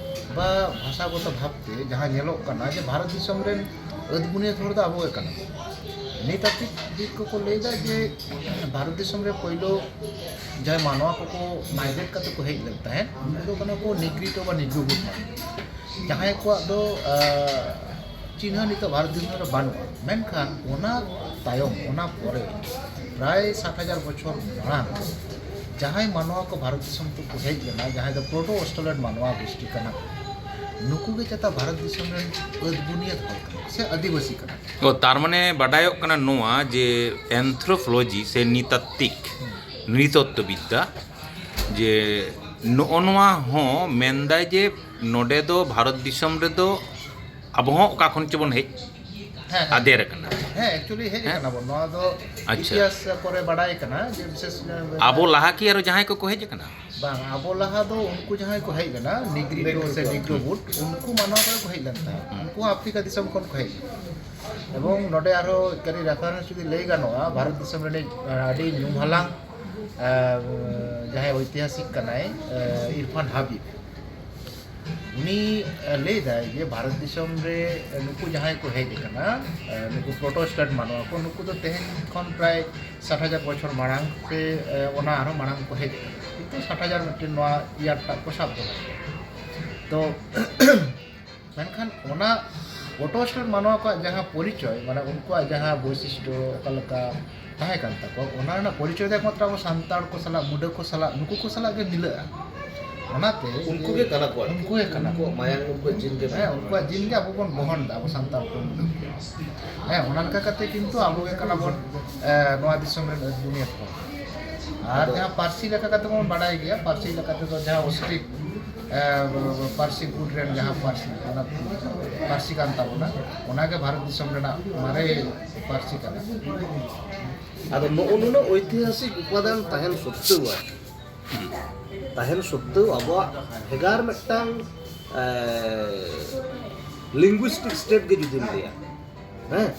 ᱵᱟ ᱵᱷᱟᱥᱟ ᱜᱚᱛᱚ ᱵᱷᱟᱵᱽᱛᱮ ᱡᱟᱦᱟᱸ ᱧᱮᱞᱚᱜ ᱠᱟᱱᱟ ᱡᱮ ᱵᱷᱟᱨᱚᱛ ᱫᱤᱥᱚᱢ ᱨᱮᱱ ᱟᱹᱫ ᱵᱩᱱᱤᱭᱟᱹᱫ ᱦᱚᱲ ᱫᱚ ᱟᱵᱚ ᱜᱮ ᱠᱟᱱᱟ ᱵᱚᱱ᱾ ᱱᱤᱛᱟᱛᱛᱤᱠ ᱵᱤᱫ ᱠᱚᱠᱚ ᱞᱟᱹᱭ ᱮᱫᱟ ᱡᱮ ᱵᱷᱟᱨᱚᱛ ᱫᱤᱥᱚᱢ ᱨᱮ ᱯᱳᱭᱞᱳ ᱡᱟᱦᱟᱸᱭ ᱢᱟᱱᱣᱟ ᱠᱚᱠᱚ ᱢᱟᱭᱜᱨᱮᱴ ᱠᱟᱛᱮ ᱠᱚ ᱦᱮᱡ ᱞᱮᱱ ᱛᱟᱦᱮᱸᱫ, ᱩᱱᱠᱩ ᱫᱚ ᱠᱟᱱᱟ ᱠᱚ ᱱᱤᱜᱽᱨᱤᱴᱳ ᱵᱟ ᱱᱤᱜᱽᱨᱳ ᱵᱩᱛ ᱢᱟᱱᱣᱟ, ᱡᱟᱦᱟᱸᱭ ᱠᱚᱣᱟᱜ ᱫᱚ ᱟᱸ, ᱪᱤᱱᱦᱟᱹ ᱱᱤᱛᱚᱜ ᱵᱷᱟᱨᱚᱛ ᱫᱤᱥᱚᱢ ᱨᱮ ᱵᱟᱹᱱᱩᱜᱼᱟ᱾ ᱢᱮᱱᱠᱷᱟᱱ ᱚᱱᱟ ᱛᱟᱭᱚᱢ, ᱚᱱᱟ ᱯᱚᱨᱮ ᱯᱨᱟᱭ ᱥᱟᱴ ᱦᱟᱡᱟᱨ ᱵᱚᱪᱷᱚᱨ ᱢᱟᱲᱟᱝ ᱡᱟᱦᱟᱸᱭ ᱢᱟᱱᱣᱟ ᱠᱚ ᱵᱷᱟᱨᱚᱛ ᱫᱤᱥᱚᱢ ᱛᱮᱠᱚ ᱦᱮᱡ ᱞᱮᱱᱟ, ᱡᱟᱦᱟᱸᱭ ᱫᱚ ᱯᱨᱳᱴᱳ ᱚᱥᱴᱨᱮᱞᱤᱭᱟᱱ ᱢᱟᱱᱣᱟ ᱜᱳᱥᱴᱤ ᱠᱟᱱᱟ ᱠᱚ, ᱱᱩᱠᱩ ᱜᱮ ᱪᱮᱛᱟ ᱵᱷᱟᱨᱚᱛ ᱫᱤᱥᱚᱢ ᱨᱮᱱ ᱟᱹᱫ ᱵᱩᱱᱤᱭᱟᱹᱫ ᱦᱚᱲ ᱠᱟᱱᱟ ᱠᱚ ᱥᱮ ᱟᱹᱫᱤᱵᱟᱹᱥᱤ ᱠᱟᱱᱟ ᱠᱚ᱾ ᱚ, ᱛᱟᱨ ᱢᱟᱱᱮ ᱵᱟᱰᱟᱭᱚᱜ ᱠᱟᱱᱟ ᱱᱚᱣᱟ ᱡᱮ ᱮᱱᱛᱷᱨᱳᱯᱳᱞᱚᱡᱤ ᱥᱮ ᱱᱤᱛᱟᱛᱛᱤᱠ, ᱦᱩᱸ᱾ ᱱᱨᱤᱛᱚᱛᱛᱚ ᱵᱤᱫᱽᱫᱟ, ᱡᱮ ᱱᱚᱜᱼᱚ ᱱᱚᱣᱟ ᱦᱚᱸ ᱢᱮᱱᱫᱟᱭ ᱡᱮ ᱱᱚᱰᱮ ᱫᱚ ᱵᱷᱟᱨᱚᱛ ᱫᱤᱥᱚᱢ ᱨᱮᱫᱚ ᱟᱵᱚ ᱦᱚᱸ ᱚᱠᱟ ᱠᱷᱚᱱ ᱪᱚᱵᱚᱱ ᱦᱮᱡ ᱦᱮᱸ, ᱦᱮᱸ᱾ ᱟᱫᱮᱨ ᱟᱠᱟᱱᱟ᱾ ᱦᱮᱸ, actually ᱦᱮᱡ ᱦᱮᱸ? ᱟᱠᱟᱱᱟ ᱵᱚᱱ᱾ ᱱᱚᱣᱟ ᱫᱚ ᱟᱪᱪᱷᱟ᱾ ᱤᱛᱤᱦᱟᱥ ᱠᱚᱨᱮ ᱵᱟᱰᱟᱭ ᱠᱟᱱᱟ ᱡᱮ ᱵᱤᱥᱮᱥ, ᱟᱵᱚ ᱞᱟᱦᱟ ᱠᱤ ᱟᱨᱚ ᱡᱟᱦᱟᱸᱭ ᱠᱚᱠᱚ ᱦᱮᱡ ᱟᱠᱟᱱᱟ? ᱵᱟᱝ, ᱟᱵᱚ ᱞᱟᱦᱟ ᱫᱚ ᱩᱱᱠᱩ ᱡᱟᱦᱟᱸᱭ ᱠᱚ ᱦᱮᱡ ᱞᱮᱱᱟ, ᱱᱤᱜᱽᱨᱤᱴᱳ ᱥᱮ ᱱᱤᱜᱽᱨᱳ ᱵᱩᱴ, ᱩᱱᱠᱩ ᱢᱟᱱᱣᱟ ᱠᱚᱨᱮ ᱠᱚ ᱦᱮᱡ ᱞᱮᱱ ᱛᱟᱦᱮᱸᱫ᱾ ᱦᱩᱸ᱾ ᱩᱱᱠᱩ ᱦᱚᱸ ᱟᱯᱷᱨᱤᱠᱟ ᱫᱤᱥᱚᱢ ᱠᱷᱚᱱ ᱠᱚ ᱦᱮᱡ ᱞᱮᱱᱟ᱾ ᱮᱵᱚᱝ ᱱᱚᱰᱮ ᱟᱨᱦᱚᱸ ᱠᱟᱹᱴᱤᱡ reference ᱡᱩᱫᱤ ᱞᱟᱹᱭ ᱜᱟᱱᱚᱜᱼᱟ, ᱵᱷᱟᱨᱚᱛ ᱫᱤᱥᱚᱢ ᱨᱤᱱᱤᱡ, ᱟᱹᱰᱤ ᱧᱩᱢ ᱦᱟᱞᱟᱝ, ᱮ, ᱡᱟᱦᱟᱸᱭ ᱳᱭᱛᱤᱦᱟᱥᱤᱠ ᱠᱟᱱᱟᱭ, ᱮ, ᱤᱨᱯᱷᱟᱱ ᱦᱟᱵᱤᱵ, ᱩᱱᱤ, ᱮ, ᱞᱟᱹᱭ ᱫᱟᱭ ᱡᱮ ᱵᱷᱟᱨᱚᱛ ᱫᱤᱥᱚᱢ ᱨᱮ, ᱮ, ᱱᱩᱠᱩ ᱡᱟᱦᱟᱸᱭ ᱠᱚ ᱦᱮᱡ ᱟᱠᱟᱱᱟ, ᱮ, ᱱᱩᱠᱩ ᱯᱨᱳᱴᱳᱥᱴᱟᱱᱴ ᱢᱟᱱᱣᱟ ᱠᱚ, ᱱᱩᱠᱩ ᱫᱚ ᱛᱮᱦᱮᱧ ᱠᱷᱚᱱ ᱯᱨᱟᱭ ᱥᱟᱴ ᱦᱟᱡᱟᱨ ᱵᱚᱪᱷᱚᱨ ᱢᱟᱲᱟᱝ ᱥᱮ, ᱮ, ᱚᱱᱟ ᱟᱨᱦᱚᱸ ᱢᱟᱲᱟᱝ ᱠᱚ ᱦᱮᱡ ᱟᱠᱟᱱᱟ, ᱠᱤᱱᱛᱩ ᱥᱟᱴ ᱦᱟᱡᱟᱨ ᱢᱤᱫᱴᱮᱱ ᱱᱚᱣᱟ ᱤᱭᱟᱨ ᱴᱟᱜ ᱠᱚ ᱥᱟᱵ ᱫᱚᱦᱚ ᱟᱠᱟᱫᱟ᱾ ᱛᱚ ᱢᱮᱱᱠᱷᱟᱱ ᱚᱱᱟ ᱯᱨᱳᱴᱳᱥᱴᱟᱱᱴ ᱢᱟᱱᱣᱟ ᱠᱚᱣᱟᱜ ᱡᱟᱦᱟᱸ ᱯᱚᱨᱤᱪᱚᱭ, ᱢᱟᱱᱮ ᱩᱱᱠᱩᱣᱟᱜ ᱡᱟᱦᱟᱸ ᱵᱳᱭᱥᱤᱥᱴᱚ ᱚᱠᱟ ᱞᱮᱠᱟ ᱛᱟᱦᱮᱸ ᱠᱟᱱ ᱛᱟᱠᱚᱣᱟ, ᱚᱱᱟ ᱨᱮᱱᱟᱜ ᱯᱚᱨᱤᱪᱚᱭ ᱫᱚ ᱮᱠᱢᱟᱛᱨᱚ ᱟᱵᱚ ᱥᱟᱱᱛᱟᱲ ᱠᱚ ᱥᱟᱞᱟᱜ, ᱢᱩᱰᱟᱹ ᱠᱚ ᱥᱟᱞᱟᱜ, ᱱᱩᱠᱩ ᱠᱚ ᱥᱟᱞᱟᱜ ᱜᱮ ᱢᱤᱞᱟᱹᱜᱼᱟ᱾ ᱚᱱᱟᱛᱮ ᱩᱱᱠᱩ ᱜᱮ ᱠᱟᱱᱟ ᱠᱚ ᱟᱨᱠᱤ᱾ ᱩᱱᱠᱩ ᱜᱮ ᱠᱟᱱᱟ ᱠᱚ᱾ ᱩᱱᱠᱩᱣᱟᱜ ᱢᱟᱭᱟᱝ, ᱩᱱᱠᱩᱣᱟᱜ ᱡᱤᱱ ᱜᱮ ᱦᱮᱸ, ᱢᱮᱱᱟᱜᱼᱟ᱾ ᱩᱱᱠᱩᱣᱟᱜ ᱡᱤᱱ ᱜᱮ ᱟᱵᱚ ᱵᱚᱱ ᱵᱚᱦᱚᱱ ᱮᱫᱟ, ᱟᱵᱚ ᱥᱟᱱᱛᱟᱲ ᱠᱚ ᱢᱩᱰᱟᱹ ᱠᱚ᱾ ᱦᱮᱸ, ᱚᱱᱟ ᱞᱮᱠᱟ ᱠᱟᱛᱮ ᱠᱤᱱᱛᱩ ᱟᱵᱚ ᱜᱮ ᱠᱟᱱᱟ ᱵᱚᱱ, ᱮ, ᱱᱚᱣᱟ ᱫᱤᱥᱚᱢ ᱨᱮᱱ ᱟᱹᱫ ᱵᱩᱱᱤᱭᱟᱹᱫ ᱦᱚᱲ᱾ ᱟᱨ ᱟᱫᱚ ᱡᱟᱦᱟᱸ ᱯᱟᱹᱨᱥᱤ ᱞᱮᱠᱟ ᱠᱟᱛᱮ ᱵᱚᱱ ᱵᱟᱰᱟᱭ ᱜᱮᱭᱟ, ᱯᱟᱹᱨᱥᱤ ᱞᱮᱠᱟ ᱛᱮᱫᱚ ᱡᱟᱦᱟᱸ ᱚᱥᱴᱨᱤᱠ, ᱮ, ᱯᱟᱹᱨᱥᱤ ᱜᱩᱴ ᱨᱮᱱ ᱡᱟᱦᱟᱸ ᱯᱟᱹᱨᱥᱤ, ᱚᱱᱟ ᱯᱟᱹᱨᱥᱤ ᱠᱟᱱ ᱛᱟᱵᱚᱱᱟ, ᱚᱱᱟᱜᱮ ᱵᱷᱟᱨᱚᱛ ᱫᱤᱥᱚᱢ ᱨᱮᱱᱟᱜ ᱢᱟᱨᱮ ᱯᱟᱹᱨᱥᱤ ᱠᱟᱱᱟ᱾ ᱟᱫᱚ ᱱᱚᱜᱼᱚ ᱱᱩᱱᱟᱹᱜ ᱳᱭᱛᱤᱦᱟᱥᱤᱠ ᱩᱯᱟᱫᱟᱱ ᱛᱟᱦᱮᱱ ᱥᱚᱛᱛᱮᱣ ᱟᱨ ᱛᱟᱦᱮᱱ ᱥᱚᱛᱛᱮᱣ ᱟᱵᱚᱣᱟᱜ ᱵᱷᱮᱜᱟᱨ ᱢᱤᱫᱴᱟᱝ, ᱮ, ᱞᱤᱝᱜᱩᱭᱥᱴᱤᱠ ᱥᱴᱮᱴ ᱜᱮ ᱡᱩᱫᱤᱢ ᱞᱟᱹᱭᱟ, ᱦᱮᱸ,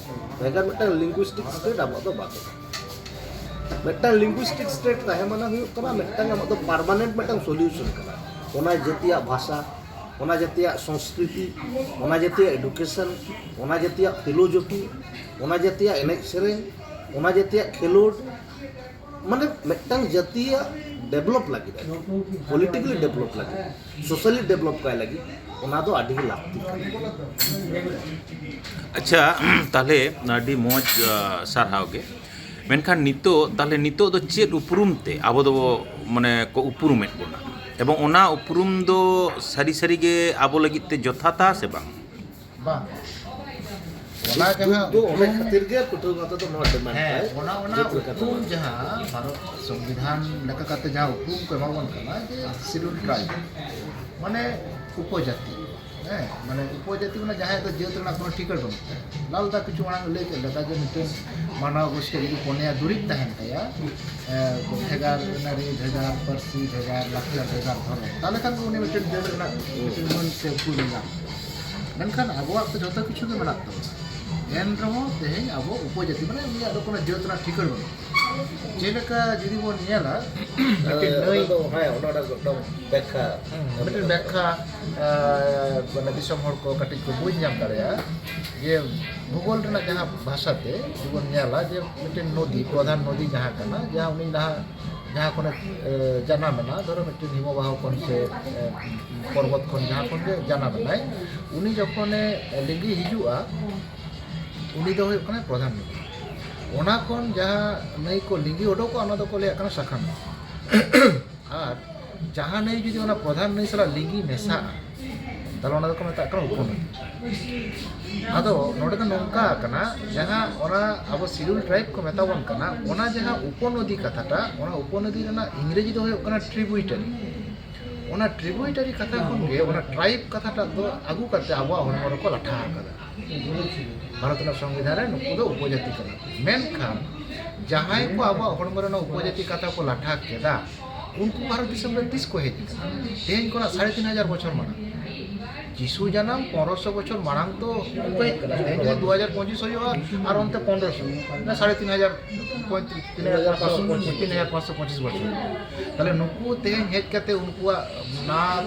ᱵᱷᱮᱜᱟᱨ ᱢᱤᱫᱴᱟᱝ ᱞᱤᱝᱜᱩᱭᱥᱴᱤᱠ ᱥᱴᱮᱴ ᱟᱵᱚᱣᱟᱜ ᱫᱚ ᱵᱟᱹᱱᱩᱜᱼᱟ᱾ ᱢᱤᱫᱴᱟᱝ ᱞᱤᱝᱜᱩᱭᱥᱴᱤᱠ ᱥᱴᱮᱴ ᱛᱟᱦᱮᱸ ᱢᱟᱱᱟ ᱦᱩᱭᱩᱜ ᱠᱟᱱᱟ ᱢᱤᱫᱴᱟᱝ ᱟᱢᱟᱜ ᱫᱚ ᱯᱟᱨᱢᱟᱱᱮᱱᱴ ᱢᱤᱫᱴᱟᱝ ᱥᱚᱞᱤᱭᱩᱥᱚᱱ ᱠᱟᱱᱟ᱾ ᱚᱱᱟ ᱡᱟᱹᱛᱤᱭᱟᱜ ᱵᱷᱟᱥᱟ, ᱚᱱᱟ ᱡᱟᱹᱛᱤᱭᱟᱜ ᱥᱚᱝᱥᱠᱨᱤᱛᱤ, ᱚᱱᱟ ᱡᱟᱹᱛᱤᱭᱟᱜ ᱮᱰᱩᱠᱮᱥᱚᱱ, ᱚᱱᱟ ᱡᱟᱹᱛᱤᱭᱟᱜ ᱯᱷᱤᱞᱳᱡᱚᱯᱷᱤ, ᱚᱱᱟ ᱡᱟᱹᱛᱤᱭᱟᱜ ᱮᱱᱮᱡ ᱥᱮᱨᱮᱧ, ᱚᱱᱟ ᱡᱟᱹᱛᱤᱭᱟᱜ ᱠᱷᱮᱞᱳᱰ, ᱢᱟᱱᱮ ᱢᱤᱫᱴᱟᱝ ᱡᱟᱹᱛᱤᱭᱟᱜ ᱰᱮᱵᱷᱞᱚᱯ ᱞᱟᱹᱜᱤᱫ, ᱯᱚᱞᱤᱴᱤᱠᱟᱞᱤ ᱰᱮᱵᱷᱞᱚᱯ ᱞᱟᱹᱜᱤᱫ, ᱥᱳᱥᱟᱞᱤ ᱰᱮᱵᱷᱞᱚᱯ ᱠᱟᱭ ᱞᱟᱹᱜᱤᱫ, ᱚᱱᱟ ᱫᱚ ᱟᱹᱰᱤ ᱜᱮ ᱞᱟᱹᱠᱛᱤ ᱠᱟᱱᱟ᱾ ᱟᱪᱪᱷᱟ, ᱛᱟᱦᱚᱞᱮ ᱟᱹᱰᱤ ᱢᱚᱡᱽ, ᱟ, ᱥᱟᱨᱦᱟᱣ ᱜᱮ᱾ ᱢᱮᱱᱠᱷᱟᱱ ᱱᱤᱛᱚᱜ, ᱛᱟᱦᱚᱞᱮ ᱱᱤᱛᱚᱜ ᱫᱚ ᱪᱮᱫ ᱩᱯᱨᱩᱢ ᱛᱮ ᱟᱵᱚ ᱫᱚ, ᱢᱟᱱᱮ, ᱠᱚ ᱩᱯᱨᱩᱢᱮᱫ ᱵᱚᱱᱟ? ᱮᱵᱚᱝ ᱚᱱᱟ ᱩᱯᱨᱩᱢ ᱫᱚ ᱥᱟᱹᱨᱤ ᱥᱟᱹᱨᱤ ᱜᱮ ᱟᱵᱚ ᱞᱟᱹᱜᱤᱫ ᱛᱮ ᱡᱚᱛᱷᱟᱛᱟ ᱥᱮ ᱵᱟᱝ? ᱵᱟᱝ᱾ ᱚᱱᱟ ᱡᱟᱦᱟᱸ ᱫᱚ ᱚᱱᱟ ᱩᱯᱨᱩᱢ, ᱠᱷᱟᱹᱛᱤᱨ ᱜᱮ ᱯᱟᱹᱴᱷᱩᱣᱟᱹ ᱜᱟᱶᱛᱟ ᱫᱚ ᱱᱚᱣᱟ ᱰᱤᱢᱟᱱᱰ ᱦᱮᱸ, ᱛᱟᱭ ᱚᱱᱟ ᱚᱱᱟ ᱡᱟᱹᱛ ᱞᱮᱠᱟᱛᱮ ᱩᱯᱨᱩᱢ ᱵᱟᱝ᱾ ᱡᱟᱦᱟᱸ ᱵᱷᱟᱨᱚᱛ ᱥᱚᱝᱵᱤᱫᱷᱟᱱ ᱞᱮᱠᱟ ᱠᱟᱛᱮ ᱡᱟᱦᱟᱸ ᱩᱯᱨᱩᱢ ᱠᱚ ᱮᱢᱟ ᱵᱚᱱ ᱠᱟᱱᱟ ᱡᱮ ᱥᱤᱰᱩᱞ ᱴᱨᱟᱭᱤᱵᱽ, ᱢᱟᱱᱮ ᱩᱯᱚᱡᱟᱹᱛᱤ, ᱦᱮᱸ, ᱢᱟᱱᱮ ᱩᱯᱚᱡᱟᱹᱛᱤ ᱢᱟᱱᱮ ᱡᱟᱦᱟᱸᱭ ᱫᱚ ᱡᱟᱹᱛ ᱨᱮᱱᱟᱜ ᱠᱳᱱᱳ ᱴᱷᱤᱠᱟᱹᱱ ᱵᱟᱹᱱᱩᱜ ᱛᱟᱭᱟ᱾ ᱞᱟᱞᱫᱟ ᱠᱤᱪᱷᱩ ᱢᱟᱲᱟᱝ ᱞᱟᱹᱭ ᱠᱮᱫ ᱞᱮᱠᱟ ᱡᱮ ᱢᱤᱫᱴᱮᱱ ᱢᱟᱱᱣ ᱜᱳᱥᱴᱤ ᱡᱩᱫᱤ ᱯᱚᱱᱭᱟ ᱫᱩᱨᱤᱵ ᱛᱟᱦᱮᱱ ᱛᱟᱭᱟ, ᱮ, ᱵᱷᱮᱜᱟᱨ ᱟᱹᱱᱟᱹᱨᱤ, ᱵᱷᱮᱜᱟᱨ ᱯᱟᱹᱨᱥᱤ, ᱵᱷᱮᱜᱟᱨ ᱞᱟᱠᱪᱟᱨ, ᱵᱷᱮᱜᱟᱨ ᱫᱷᱚᱨᱚᱢ, ᱛᱟᱦᱚᱞᱮ ᱠᱷᱟᱱ ᱜᱮ ᱩᱱᱤ ᱢᱤᱫᱴᱮᱱ ᱡᱟᱹᱛ ᱨᱮᱱᱟᱜ ᱢᱤᱫᱴᱮᱱ ᱢᱟᱹᱱ ᱥᱮ ᱩᱯᱨᱩᱢ ᱮ ᱧᱟᱢᱟ᱾ ᱢᱮᱱᱠᱷᱟᱱ ᱟᱵᱚᱣᱟᱜ ᱫᱚ ᱡᱷᱚᱛᱚ ᱠᱤᱪᱷᱩ ᱜᱮ ᱢᱮᱱᱟᱜ ᱛᱟᱵᱚᱱᱟ, ᱮᱱ ᱨᱮᱦᱚᱸ ᱛᱮᱦᱮᱧ ᱟᱵᱚ ᱩᱯᱚᱡᱟᱹᱛᱤ, ᱢᱟᱱᱮ ᱩᱱᱤᱭᱟᱜ ᱫᱚ ᱠᱳᱱᱳ ᱡᱟᱹᱛ ᱨᱮᱱᱟᱜ ᱴᱷᱤᱠᱟᱹᱱ ᱵᱟᱹᱱᱩᱜᱼᱟ᱾ ᱡᱮᱞᱮᱠᱟ ᱡᱩᱫᱤ ᱵᱚᱱ ᱧᱮᱞᱟ, ᱢᱤᱫᱴᱮᱱ ᱱᱟᱹᱭ, ᱚᱱᱟ ᱫᱚ, ᱦᱮᱸ, ᱚᱱᱟ ᱨᱮ ᱢᱤᱫᱴᱟᱝ ᱵᱮᱠᱠᱷᱟ᱾ ᱦᱮᱸ, ᱢᱤᱫᱴᱮᱱ ᱵᱮᱠᱠᱷᱟ, ᱮ, ᱢᱟᱱᱮ ᱫᱤᱥᱚᱢ ᱦᱚᱲ ᱠᱚ ᱠᱟᱹᱴᱤᱡ ᱠᱚ ᱵᱩᱡᱽ ᱧᱟᱢ ᱫᱟᱲᱮᱭᱟᱜᱼᱟ ᱡᱮ ᱵᱷᱩᱜᱳᱞ ᱨᱮᱱᱟᱜ ᱡᱟᱦᱟᱸ ᱵᱷᱟᱥᱟᱛᱮ ᱡᱩᱫᱤ ᱵᱚᱱ ᱧᱮᱞᱟ ᱡᱮ ᱢᱤᱫᱴᱮᱱ ᱱᱚᱫᱤ, ᱯᱨᱚᱫᱷᱟᱱ ᱱᱚᱫᱤ ᱡᱟᱦᱟᱸ ᱠᱟᱱᱟ, ᱡᱟᱦᱟᱸ ᱩᱱᱤ ᱞᱟᱦᱟ ᱡᱟᱦᱟᱸ ᱠᱷᱚᱱᱮ, ᱮ, ᱡᱟᱱᱟᱢ ᱮᱱᱟ, ᱫᱷᱚᱨᱚ ᱢᱤᱫᱴᱮᱱ ᱦᱤᱢᱚᱵᱟᱦᱚ ᱠᱷᱚᱱ ᱥᱮ, ᱮ, ᱯᱚᱨᱵᱚᱛ ᱠᱷᱚᱱ ᱡᱟᱦᱟᱸ ᱠᱷᱚᱱ ᱜᱮ ᱡᱟᱱᱟᱢ ᱮᱱᱟᱭ, ᱩᱱᱤ ᱡᱚᱠᱷᱚᱱᱮ ᱞᱤᱸᱜᱤ ᱦᱤᱡᱩᱜᱼᱟ, ᱩᱱᱤ ᱫᱚ ᱦᱩᱭᱩᱜ ᱠᱟᱱᱟ ᱯᱨᱚᱫᱷᱟᱱ ᱱᱚᱫᱤ᱾ ᱚᱱᱟ ᱠᱷᱚᱱ ᱡᱟᱦᱟᱸ ᱱᱟᱹᱭ ᱠᱚ ᱞᱤᱸᱜᱤ ᱚᱰᱚᱠᱚᱜᱼᱟ, ᱚᱱᱟ ᱫᱚᱠᱚ ᱞᱟᱹᱭᱟᱜ ᱠᱟᱱᱟ ᱥᱟᱠᱷᱟ ᱱᱚᱫᱤ᱾ ᱟᱨ ᱡᱟᱦᱟᱸ ᱱᱟᱹᱭ ᱡᱩᱫᱤ ᱚᱱᱟ ᱯᱨᱚᱫᱷᱟᱱ ᱱᱟᱹᱭ ᱥᱟᱞᱟᱜ ᱞᱤᱸᱜᱤ ᱢᱮᱥᱟᱜᱼᱟ, ᱛᱟᱦᱞᱮ ᱚᱱᱟ ᱫᱚᱠᱚ ᱢᱮᱛᱟᱜ ᱠᱟᱱᱟ ᱩᱯᱚᱱᱚᱫᱤ᱾ ᱟᱫᱚ ᱱᱚᱰᱮ ᱫᱚ ᱱᱚᱝᱠᱟ ᱠᱟᱱᱟ, ᱡᱟᱦᱟᱸ ᱚᱱᱟ ᱟᱵᱚ ᱥᱤᱰᱩᱞ ᱴᱨᱟᱭᱤᱵᱽ ᱠᱚ ᱢᱮᱛᱟ ᱵᱚᱱ ᱠᱟᱱᱟ, ᱚᱱᱟ ᱡᱟᱦᱟᱸ ᱩᱯᱚᱱᱚᱫᱤ ᱠᱟᱛᱷᱟᱴᱟᱜ, ᱚᱱᱟ ᱩᱯᱚᱱᱚᱫᱤ ᱨᱮᱱᱟᱜ ᱤᱝᱨᱮᱡᱤ ᱫᱚ ᱦᱩᱭᱩᱜ ᱠᱟᱱᱟ ᱴᱨᱤᱵᱩᱭᱴᱟᱨᱤ᱾ ᱚᱱᱟ ᱴᱨᱤᱵᱩᱭᱴᱟᱨᱤ ᱠᱟᱛᱷᱟ ᱠᱷᱚᱱ ᱜᱮ ᱚᱱᱟ ᱴᱨᱟᱭᱤᱵᱽ ᱠᱟᱛᱷᱟᱴᱟᱜ ᱫᱚ ᱟᱹᱜᱩ ᱠᱟᱛᱮ ᱟᱵᱚᱣᱟᱜ ᱦᱚᱲᱢᱚ ᱨᱮᱠᱚ ᱞᱟᱴᱷᱟ ᱟᱠᱟᱫᱟ, ᱵᱷᱟᱨᱚᱛ ᱨᱮᱱᱟᱜ ᱥᱚᱝᱵᱤᱫᱷᱟᱱ ᱨᱮ ᱱᱩᱠᱩ ᱫᱚ ᱩᱯᱚᱡᱟᱹᱛᱤ ᱠᱟᱱᱟ ᱠᱚ᱾ ᱢᱮᱱᱠᱷᱟᱱ ᱡᱟᱦᱟᱸᱭ ᱠᱚ ᱟᱵᱚᱣᱟᱜ ᱦᱚᱲᱢᱚ ᱨᱮᱱᱟᱜ ᱩᱯᱚᱡᱟᱹᱛᱤ ᱠᱟᱛᱷᱟ ᱠᱚ ᱞᱟᱴᱷᱟ ᱠᱮᱫᱟ, ᱩᱱᱠᱩ ᱵᱷᱟᱨᱚᱛ ᱫᱤᱥᱚᱢ ᱨᱮ ᱛᱤᱥ ᱠᱚ ᱦᱮᱡ ᱟᱠᱟᱱᱟ? ᱛᱮᱦᱮᱧ ᱠᱷᱚᱱᱟᱜ ᱥᱟᱲᱮ ᱛᱤᱱ ᱦᱟᱡᱟᱨ ᱵᱚᱪᱷᱚᱨ ᱢᱟᱲᱟᱝ᱾ ᱡᱤᱥᱩ ᱡᱟᱱᱟᱢ ᱯᱚᱱᱨᱚᱥᱚ ᱵᱚᱪᱷᱚᱨ ᱢᱟᱲᱟᱝ ᱛᱚ ᱩᱱᱠᱩ ᱦᱮᱡ ᱠᱟᱱᱟ᱾ ᱛᱮᱦᱮᱧ ᱡᱩᱫᱤ ᱫᱩ ᱦᱟᱡᱟᱨ ᱯᱚᱸᱪᱤᱥ ᱦᱩᱭᱩᱜᱼᱟ, ᱟᱨ ᱚᱱᱛᱮ ᱯᱚᱱᱨᱚᱥᱚ, ᱢᱟᱱᱮ ᱥᱟᱲᱮ ᱛᱤᱱ ᱦᱟᱡᱟᱨ, ᱯᱚᱸᱭᱛᱨᱤᱥ, ᱛᱤᱱ ᱦᱟᱡᱟᱨ ᱯᱟᱸᱪᱥᱚ, ᱛᱤᱱ ᱦᱟᱡᱟᱨ ᱯᱟᱸᱪᱥᱚ ᱯᱚᱸᱪᱤᱥ ᱵᱚᱪᱷᱚᱨ᱾ ᱛᱟᱦᱞᱮ ᱱᱩᱠᱩ ᱛᱮᱦᱮᱧ ᱦᱮᱡ ᱠᱟᱛᱮ ᱩᱱᱠᱩᱣᱟᱜ ᱱᱟ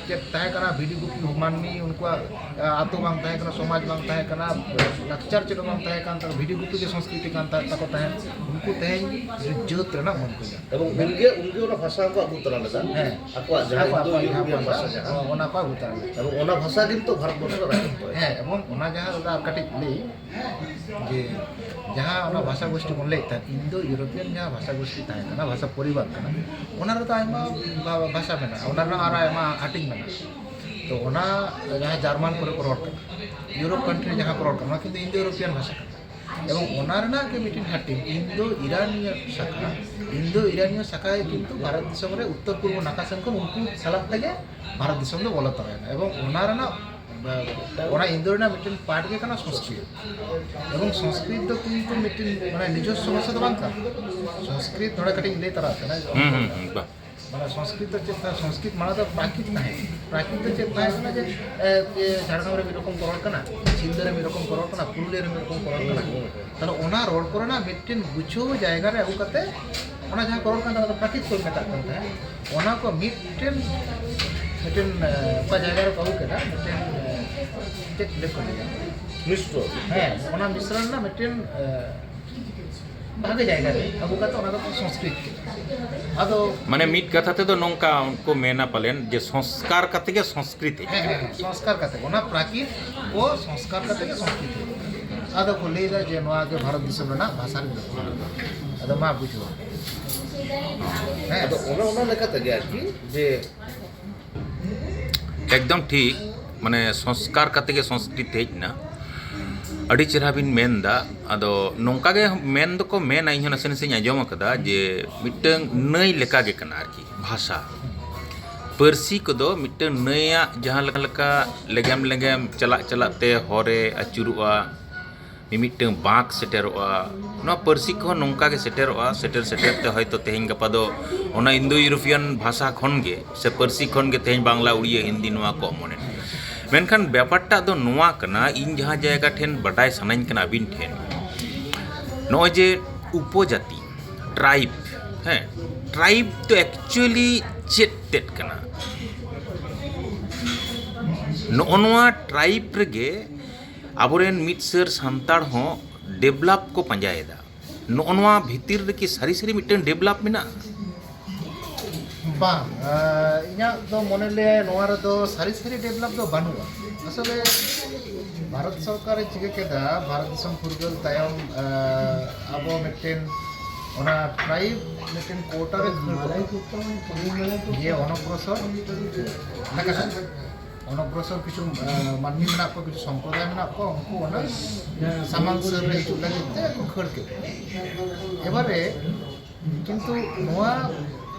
ᱪᱮᱫ ᱛᱟᱦᱮᱸ ᱠᱟᱱᱟ, ᱵᱷᱤᱰᱤ ᱜᱩᱯᱤ ᱢᱟᱹᱱᱢᱤ, ᱩᱱᱠᱩᱣᱟᱜ, ᱟ, ᱟᱹᱛᱩ ᱵᱟᱝ ᱛᱟᱦᱮᱸ ᱠᱟᱱᱟ, ᱥᱚᱢᱟᱡᱽ ᱵᱟᱝ ᱛᱟᱦᱮᱸ ᱠᱟᱱᱟ, ᱞᱟᱠᱪᱟᱨ ᱪᱮᱫ ᱦᱚᱸ ᱵᱟᱝ ᱛᱟᱦᱮᱸ ᱠᱟᱱ ᱛᱟᱠᱚ, ᱵᱷᱤᱰᱤ ᱜᱩᱯᱤ ᱜᱮ ᱥᱚᱝᱥᱠᱨᱤᱛᱤ ᱠᱟᱱ ᱛᱟ-, ᱛᱟᱠᱚ ᱛᱟᱦᱮᱸᱫ᱾ ᱩᱱᱠᱩ ᱛᱮᱦᱮᱧ ᱡᱟᱹᱛ ᱨᱮᱱᱟᱜ ᱢᱟᱹᱱ ᱠᱚ ᱧᱟᱢ᱾ ᱮᱵᱚᱝ ᱩᱱᱜᱮ, ᱩᱱᱜᱮ ᱚᱱᱟ ᱵᱷᱟᱥᱟ ᱦᱚᱸᱠᱚ ᱟᱹᱜᱩ ᱛᱚᱨᱟ ᱞᱮᱫᱟ᱾ ᱦᱮᱸ᱾ ᱟᱠᱚᱣᱟᱜ ᱡᱟᱦᱟᱸ ᱟᱠᱚᱣᱟᱜ, ᱤᱱᱫᱳ ᱟᱠᱚᱣᱟᱜ ᱡᱟᱦᱟᱸ ᱤᱭᱩᱨᱳᱯᱤᱭᱟᱱ ᱵᱷᱟᱥᱟ, ᱵᱷᱟᱥᱟ ᱡᱟᱦᱟᱸ᱾ ᱦᱚᱸ, ᱚᱱᱟ ᱠᱚ ᱟᱹᱜᱩ ᱛᱚᱨᱟ ᱞᱮᱫᱟ᱾ ᱮᱵᱚᱝ ᱚᱱᱟ ᱵᱷᱟᱥᱟ ᱜᱮ ᱱᱤᱛᱚᱜ ᱵᱷᱟᱨᱚᱛ ᱵᱚᱨᱥᱚ ᱨᱮ ᱨᱟᱡᱽ ᱠᱚᱨᱮ᱾ ᱦᱮᱸ, ᱮᱵᱚᱝ ᱚᱱᱟ ᱡᱟᱦᱟᱸ ᱫᱟᱫᱟ ᱟᱨ ᱠᱟᱹᱴᱤᱡ ᱞᱟᱹᱭ, ᱡᱮ ᱡᱟᱦᱟᱸ ᱚᱱᱟ ᱵᱷᱟᱥᱟ ᱜᱳᱥᱴᱤ ᱵᱚᱱ ᱞᱟᱹᱭᱮᱫ ᱛᱟᱦᱮᱸᱫ, ᱤᱱᱫᱳ ᱤᱭᱩᱨᱳᱯᱤᱭᱟᱱ ᱡᱟᱦᱟᱸ ᱵᱷᱟᱥᱟ ᱜᱳᱥᱴᱤ ᱛᱟᱦᱮᱸ ᱠᱟᱱᱟ, ᱵᱷᱟᱥᱟ ᱯᱚᱨᱤᱵᱟᱨ ᱠᱟᱱᱟ, ᱚᱱᱟ ᱨᱮᱫᱚ ᱟᱭᱢᱟ ᱵᱷᱟ-, ᱵᱷᱟᱥᱟ ᱢᱮᱱᱟᱜᱼᱟ, ᱚᱱᱟ ᱨᱮᱱᱟᱜ ᱟᱨ ᱟᱭᱢᱟ ᱦᱟᱹᱴᱤᱧ ᱢᱮᱱᱟᱜᱼᱟ᱾ ᱛᱚ ᱚᱱᱟ ᱡᱟᱦᱟᱸ ᱡᱟᱨᱢᱟᱱ ᱠᱚᱨᱮ ᱠᱚ ᱨᱚᱲ ᱠᱟᱱᱟ, ᱤᱭᱩᱨᱳᱯ ᱠᱟᱱᱴᱨᱤ ᱨᱮ ᱡᱟᱦᱟᱸ ᱠᱚ ᱨᱚᱲ ᱠᱟᱱᱟ, ᱚᱱᱟ ᱠᱤᱱᱛᱩ ᱤᱱᱫᱳ ᱤᱭᱩᱨᱳᱯᱤᱭᱟᱱ ᱵᱷᱟᱥᱟ ᱠᱟᱱᱟ᱾ ᱮᱵᱚᱝ ᱚᱱᱟ ᱨᱮᱱᱟᱜ ᱜᱮ ᱢᱤᱫᱴᱤᱱ ᱦᱟᱹᱴᱤᱧ, ᱤᱱᱫᱳ ᱤᱨᱟᱱᱤᱭᱟᱹ ᱥᱟᱠᱷᱟ, ᱤᱱᱫᱳ ᱤᱨᱟᱱᱤᱭᱟᱹ ᱥᱟᱠᱷᱟ ᱜᱮ ᱠᱤᱱᱛᱩ ᱵᱷᱟᱨᱚᱛ ᱫᱤᱥᱚᱢ ᱨᱮ ᱩᱛᱛᱚᱨ ᱯᱩᱨᱵᱚ ᱱᱟᱠᱷᱟ ᱥᱮᱱ ᱠᱷᱚᱱ ᱩᱱᱠᱩ ᱥᱟᱞᱟᱜ ᱛᱮᱜᱮ ᱵᱷᱟᱨᱚᱛ ᱫᱤᱥᱚᱢ ᱫᱚ ᱵᱚᱞᱚ ᱛᱚᱨᱟᱭᱮᱱᱟ᱾ ᱮᱵᱚᱝ ᱚᱱᱟ ᱨᱮᱱᱟᱜ, ᱚᱱᱟ ᱤᱱᱫᱳ ᱨᱮᱱᱟᱜ ᱢᱤᱫᱴᱮᱱ ᱯᱟᱨᱴ ᱜᱮ ᱠᱟᱱᱟ ᱥᱚᱝᱥᱠᱨᱤᱛ᱾ ᱮᱵᱚᱝ ᱥᱚᱝᱥᱠᱨᱤᱛ ᱫᱚ ᱠᱤᱱᱛᱩ ᱢᱤᱫᱴᱮᱱ, ᱢᱟᱱᱮ, ᱱᱤᱡᱚᱥᱥᱚ ᱵᱷᱟᱥᱟ ᱫᱚ ᱵᱟᱝ ᱠᱟᱱᱟ᱾ ᱥᱚᱝᱥᱠᱨᱤᱛ ᱱᱚᱰᱮ ᱠᱟᱹᱴᱤᱡ ᱤᱧ ᱞᱟᱹᱭ ᱛᱟᱨᱟ ᱠᱟᱱᱟ᱾ ᱦᱩᱸ, ᱦᱩᱸ, ᱦᱩᱸ, ᱵᱟ᱾ ᱢᱟᱱᱮ, ᱥᱚᱝᱥᱠᱨᱤᱛ ᱫᱚ ᱪᱮᱫ ᱛᱟᱦᱮᱸ, ᱥᱚᱝᱥᱠᱨᱤᱛ ᱢᱟᱲᱟᱝ ᱫᱚ ᱯᱨᱟᱠᱨᱤᱛ ᱛᱟᱦᱮᱸ ᱠᱟᱱᱟ᱾ ᱯᱨᱟᱠᱨᱤᱛ ᱫᱚ ᱪᱮᱫ ᱛᱟᱦᱮᱸ ᱠᱟᱱᱟ? ᱡᱮ, ᱮ, ᱡᱮ ᱡᱷᱟᱲᱜᱨᱟᱢ ᱨᱮ ᱢᱤᱫ ᱨᱚᱠᱚᱢ ᱠᱚ ᱨᱚᱲ ᱠᱟᱱᱟ, ᱥᱤᱞᱫᱟᱹ ᱨᱮ ᱢᱤᱫ ᱨᱚᱠᱚᱢ ᱠᱚ ᱨᱚᱲ ᱠᱟᱱᱟ, ᱯᱩᱨᱩᱞᱤᱭᱟᱹ ᱨᱮ ᱢᱤᱫ ᱨᱚᱠᱚᱢ ᱠᱚ ᱨᱚᱲ ᱠᱟᱱᱟ᱾ ᱛᱟᱦᱞᱮ ᱚᱱᱟ ᱨᱚᱲ ᱠᱚᱨᱮᱱᱟᱜ ᱢᱤᱫᱴᱮᱱ ᱜᱩᱪᱷᱟᱹᱣ ᱡᱟᱭᱜᱟ ᱨᱮ ᱟᱹᱜᱩ ᱠᱟᱛᱮ, ᱚᱱᱟ ᱡᱟᱦᱟᱸ ᱠᱚ ᱨᱚᱲ ᱠᱟᱱ ᱛᱟᱦᱮᱸ, ᱚᱱᱟ ᱫᱚ ᱯᱨᱟᱠᱨᱤᱛ ᱠᱚ ᱢᱮᱛᱟᱜ ᱠᱟᱱ ᱛᱟᱦᱮᱸᱫ᱾ ᱚᱱᱟ ᱠᱚ ᱢᱤᱫᱴᱮᱱ, ᱢᱤᱫᱴᱮᱱ, ᱮ, ᱚᱠᱟ ᱡᱟᱭᱜᱟ ᱨᱮᱠᱚ ᱟᱹᱜᱩ ᱠᱮᱫᱟ, ᱢᱤᱫᱴᱮᱱ, ᱮ, ᱪᱮᱫ ᱞᱮᱠ ᱠᱚ ᱞᱟᱹᱭᱟ? ᱢᱤᱥᱨᱚ᱾ ᱦᱮᱸ, ᱚᱱᱟ ᱢᱤᱥᱨᱚ ᱨᱮᱱᱟᱜ ᱢᱤᱫᱴᱮᱱ, ᱮ, ᱵᱷᱟᱜᱮ ᱡᱟᱭᱜᱟ ᱨᱮ ᱟᱹᱜᱩ ᱠᱟᱛᱮ ᱚᱱᱟ ᱫᱚᱠᱚ ᱥᱚᱝᱥᱠᱨᱤᱛ ᱠᱮᱫᱟ᱾ ᱟᱫᱚ ᱢᱟᱱᱮ, ᱢᱤᱫ ᱠᱟᱛᱷᱟ ᱛᱮᱫᱚ ᱱᱚᱝᱠᱟ ᱠᱚ ᱢᱮᱱᱟ ᱯᱟᱞᱮᱱ, ᱡᱮ ᱥᱚᱝᱥᱠᱟᱨ ᱠᱟᱛᱮ ᱜᱮ ᱥᱚᱝᱥᱠᱨᱤᱛ ᱦᱮᱡ ᱦᱮᱸ, ᱦᱮᱸ, ᱦᱮᱸ, ᱥᱚᱝᱥᱠᱟᱨ ᱠᱟᱛᱮ, ᱚᱱᱟ ᱯᱨᱟᱠᱨᱤᱛ ᱠᱚ ᱥᱚᱝᱥᱠᱟᱨ ᱠᱟᱛᱮ ᱜᱮ ᱥᱚᱝᱥᱠᱨᱤᱛ ᱦᱮᱡ ᱮᱱᱟ᱾ ᱟᱫᱚ ᱠᱚ ᱞᱟᱹᱭ ᱮᱫᱟ ᱡᱮ ᱱᱚᱣᱟ ᱜᱮ ᱵᱷᱟᱨᱚᱛ ᱫᱤᱥᱚᱢ ᱨᱮᱱᱟᱜ ᱵᱷᱟᱥᱟ ᱨᱮ ᱵᱮᱵᱚᱦᱟᱨ ᱮᱫᱟ᱾ ᱟᱫᱚ ᱢᱟ ᱵᱩᱡᱷᱟᱹᱣ᱾ ᱦᱮᱸ᱾ ᱟᱫᱚ ᱚᱱᱟ, ᱚᱱᱟ ᱞᱮᱠᱟ ᱛᱮᱜᱮ ᱟᱨᱠᱤ, ᱡᱮ ᱮᱠᱫᱚᱢ ᱴᱷᱤᱠ, ᱢᱟᱱᱮ, ᱥᱚᱝᱥᱠᱟᱨ ᱠᱟᱛᱮ ᱜᱮ ᱥᱚᱝᱥᱠᱨᱤᱛ ᱦᱮᱡ ᱮᱱᱟ᱾ ᱟᱹᱰᱤ ᱪᱮᱦᱨᱟ ᱵᱤᱱ ᱢᱮᱱ ᱮᱫᱟ᱾ ᱟᱫᱚ ᱱᱚᱝᱠᱟ ᱜᱮ ᱢᱮᱱ ᱫᱚᱠᱚ ᱢᱮᱱᱟ, ᱤᱧ ᱦᱚᱸ ᱱᱟᱥᱮ ᱱᱟᱥᱮᱧ ᱟᱸᱡᱚᱢ ᱟᱠᱟᱫᱟ ᱡᱮ ᱢᱤᱫᱴᱟᱝ ᱱᱟᱹᱭ ᱞᱮᱠᱟ ᱜᱮ ᱠᱟᱱᱟ ᱟᱨᱠᱤ ᱵᱷᱟᱥᱟ᱾ ᱯᱟᱹᱨᱥᱤ ᱠᱚᱫᱚ ᱢᱤᱫᱴᱟᱝ ᱱᱟᱹᱭᱟᱜ ᱡᱟᱦᱟᱸ ᱞᱮᱠᱟ ᱞᱮᱠᱟ ᱞᱮᱜᱮᱢ ᱞᱮᱜᱮᱢ ᱪᱟᱞᱟᱜ ᱪᱟᱞᱟᱜ ᱛᱮ ᱦᱚᱨᱮ ᱟᱹᱪᱩᱨᱚᱜᱼᱟ, ᱢᱤᱢᱤᱫᱴᱟᱝ ᱵᱟᱸᱠ ᱥᱮᱴᱮᱨᱚᱜᱼᱟ᱾ ᱱᱚᱣᱟ ᱯᱟᱹᱨᱥᱤ ᱠᱚᱦᱚᱸ ᱱᱚᱝᱠᱟ ᱜᱮ ᱥᱮᱴᱮᱨᱚᱜᱼᱟ, ᱥᱮᱴᱮᱨ ᱥᱮᱴᱮᱨ ᱛᱮ ᱦᱚᱭᱛᱳ ᱛᱮᱦᱮᱧ ᱜᱟᱯᱟ ᱫᱚ ᱚᱱᱟ ᱤᱱᱫᱳ ᱤᱭᱩᱨᱳᱯᱤᱭᱟᱱ ᱵᱷᱟᱥᱟ ᱠᱷᱚᱱ ᱜᱮ, ᱥᱮ ᱯᱟᱹᱨᱥᱤ ᱠᱷᱚᱱ ᱜᱮ ᱛᱮᱦᱮᱧ ᱵᱟᱝᱞᱟ, ᱩᱲᱤᱭᱟ, ᱦᱤᱱᱫᱤ ᱱᱚᱣᱟ ᱠᱚ ᱚᱢᱚᱱ ᱮᱱᱟ᱾ ᱢᱮᱱᱠᱷᱟᱱ ᱵᱮᱯᱟᱨᱴᱟᱜ ᱫᱚ ᱱᱚᱣᱟ ᱠᱟᱱᱟ, ᱤᱧ ᱡᱟᱦᱟᱸ ᱡᱟᱭᱜᱟ ᱴᱷᱮᱱ ᱵᱟᱰᱟᱭ ᱥᱟᱱᱟᱧ ᱠᱟᱱᱟ ᱟᱹᱵᱤᱱ ᱴᱷᱮᱱ, ᱱᱚᱜᱼᱚᱭ ᱡᱮ ᱩᱯᱚᱡᱟᱹᱛᱤ, ᱴᱨᱟᱭᱤᱵᱽ, ᱦᱮᱸ, ᱴᱨᱟᱭᱤᱵᱽ ᱫᱚ ᱮᱠᱪᱩᱭᱮᱞᱤ ᱪᱮᱫ ᱛᱮᱫ ᱠᱟᱱᱟ? ᱱᱚᱜᱼᱚ ᱱᱚᱣᱟ ᱴᱨᱟᱭᱤᱵᱽ ᱨᱮᱜᱮ ᱟᱵᱚᱨᱮᱱ ᱢᱤᱫ ᱥᱟᱹᱨ ᱥᱟᱱᱛᱟᱲ ᱦᱚᱸ ᱰᱮᱵᱷᱞᱚᱯ ᱠᱚ ᱯᱟᱸᱡᱟᱭᱮᱫᱟ᱾ ᱱᱚᱜᱼᱚ ᱱᱚᱣᱟ ᱵᱷᱤᱛᱤᱨ ᱨᱮᱠᱤ ᱥᱟᱹᱨᱤ ᱥᱟᱹᱨᱤ ᱢᱤᱫᱴᱟᱝ ᱰᱮᱵᱷᱞᱚᱯ ᱢᱮᱱᱟᱜᱼᱟ? ᱵᱟᱝ, ᱟᱸ, ᱤᱧᱟᱹᱜ ᱫᱚ ᱢᱚᱱᱮ ᱞᱟᱹᱭᱟᱭ ᱱᱚᱣᱟ ᱨᱮᱫᱚ ᱥᱟᱹᱨᱤ ᱥᱟᱹᱨᱤ ᱰᱮᱵᱷᱞᱚᱯ ᱫᱚ ᱵᱟᱹᱱᱩᱜᱼᱟ᱾ ᱟᱥᱚᱞᱮ ᱵᱷᱟᱨᱚᱛ ᱥᱚᱨᱠᱟᱨᱮ ᱪᱤᱠᱟᱹ ᱠᱮᱫᱟ, ᱵᱷᱟᱨᱚᱛ ᱫᱤᱥᱚᱢ ᱯᱷᱩᱨᱜᱟᱹᱞ ᱛᱟᱭᱚᱢ, ᱟᱸ, ᱟᱵᱚ ᱢᱤᱫᱴᱮᱱ ᱚᱱᱟ ᱴᱨᱟᱭᱤᱵᱽ ᱢᱤᱫᱴᱮᱱ ᱠᱳᱴᱟ ᱨᱮ ᱠᱷᱟᱹᱲ ᱠᱚ ᱤᱭᱟᱹ ᱚᱱᱚᱜᱨᱚᱥᱚᱨ ᱞᱮᱠᱟ ᱚᱱᱚᱜᱨᱚᱥᱚᱨ ᱠᱤᱪᱷᱩ, ᱟᱸ, ᱢᱟᱹᱱᱢᱤ ᱢᱮᱱᱟᱜ ᱠᱚᱣᱟ, ᱠᱤᱪᱷᱩ ᱥᱚᱢᱯᱨᱚᱫᱟᱭ ᱢᱮᱱᱟᱜ ᱠᱚᱣᱟ, ᱩᱱᱠᱩ ᱚᱱᱟ ᱥᱟᱢᱟᱝ ᱥᱟᱹᱨ ᱨᱮ ᱦᱤᱡᱩᱜ ᱞᱟᱹᱜᱤᱫ ᱛᱮ ᱠᱚ ᱠᱷᱟᱹᱲ ᱠᱮᱫ ᱠᱚᱣᱟ᱾ ᱮᱵᱟᱨᱮ ᱠᱤᱱᱛᱩ ᱱᱚᱣᱟ,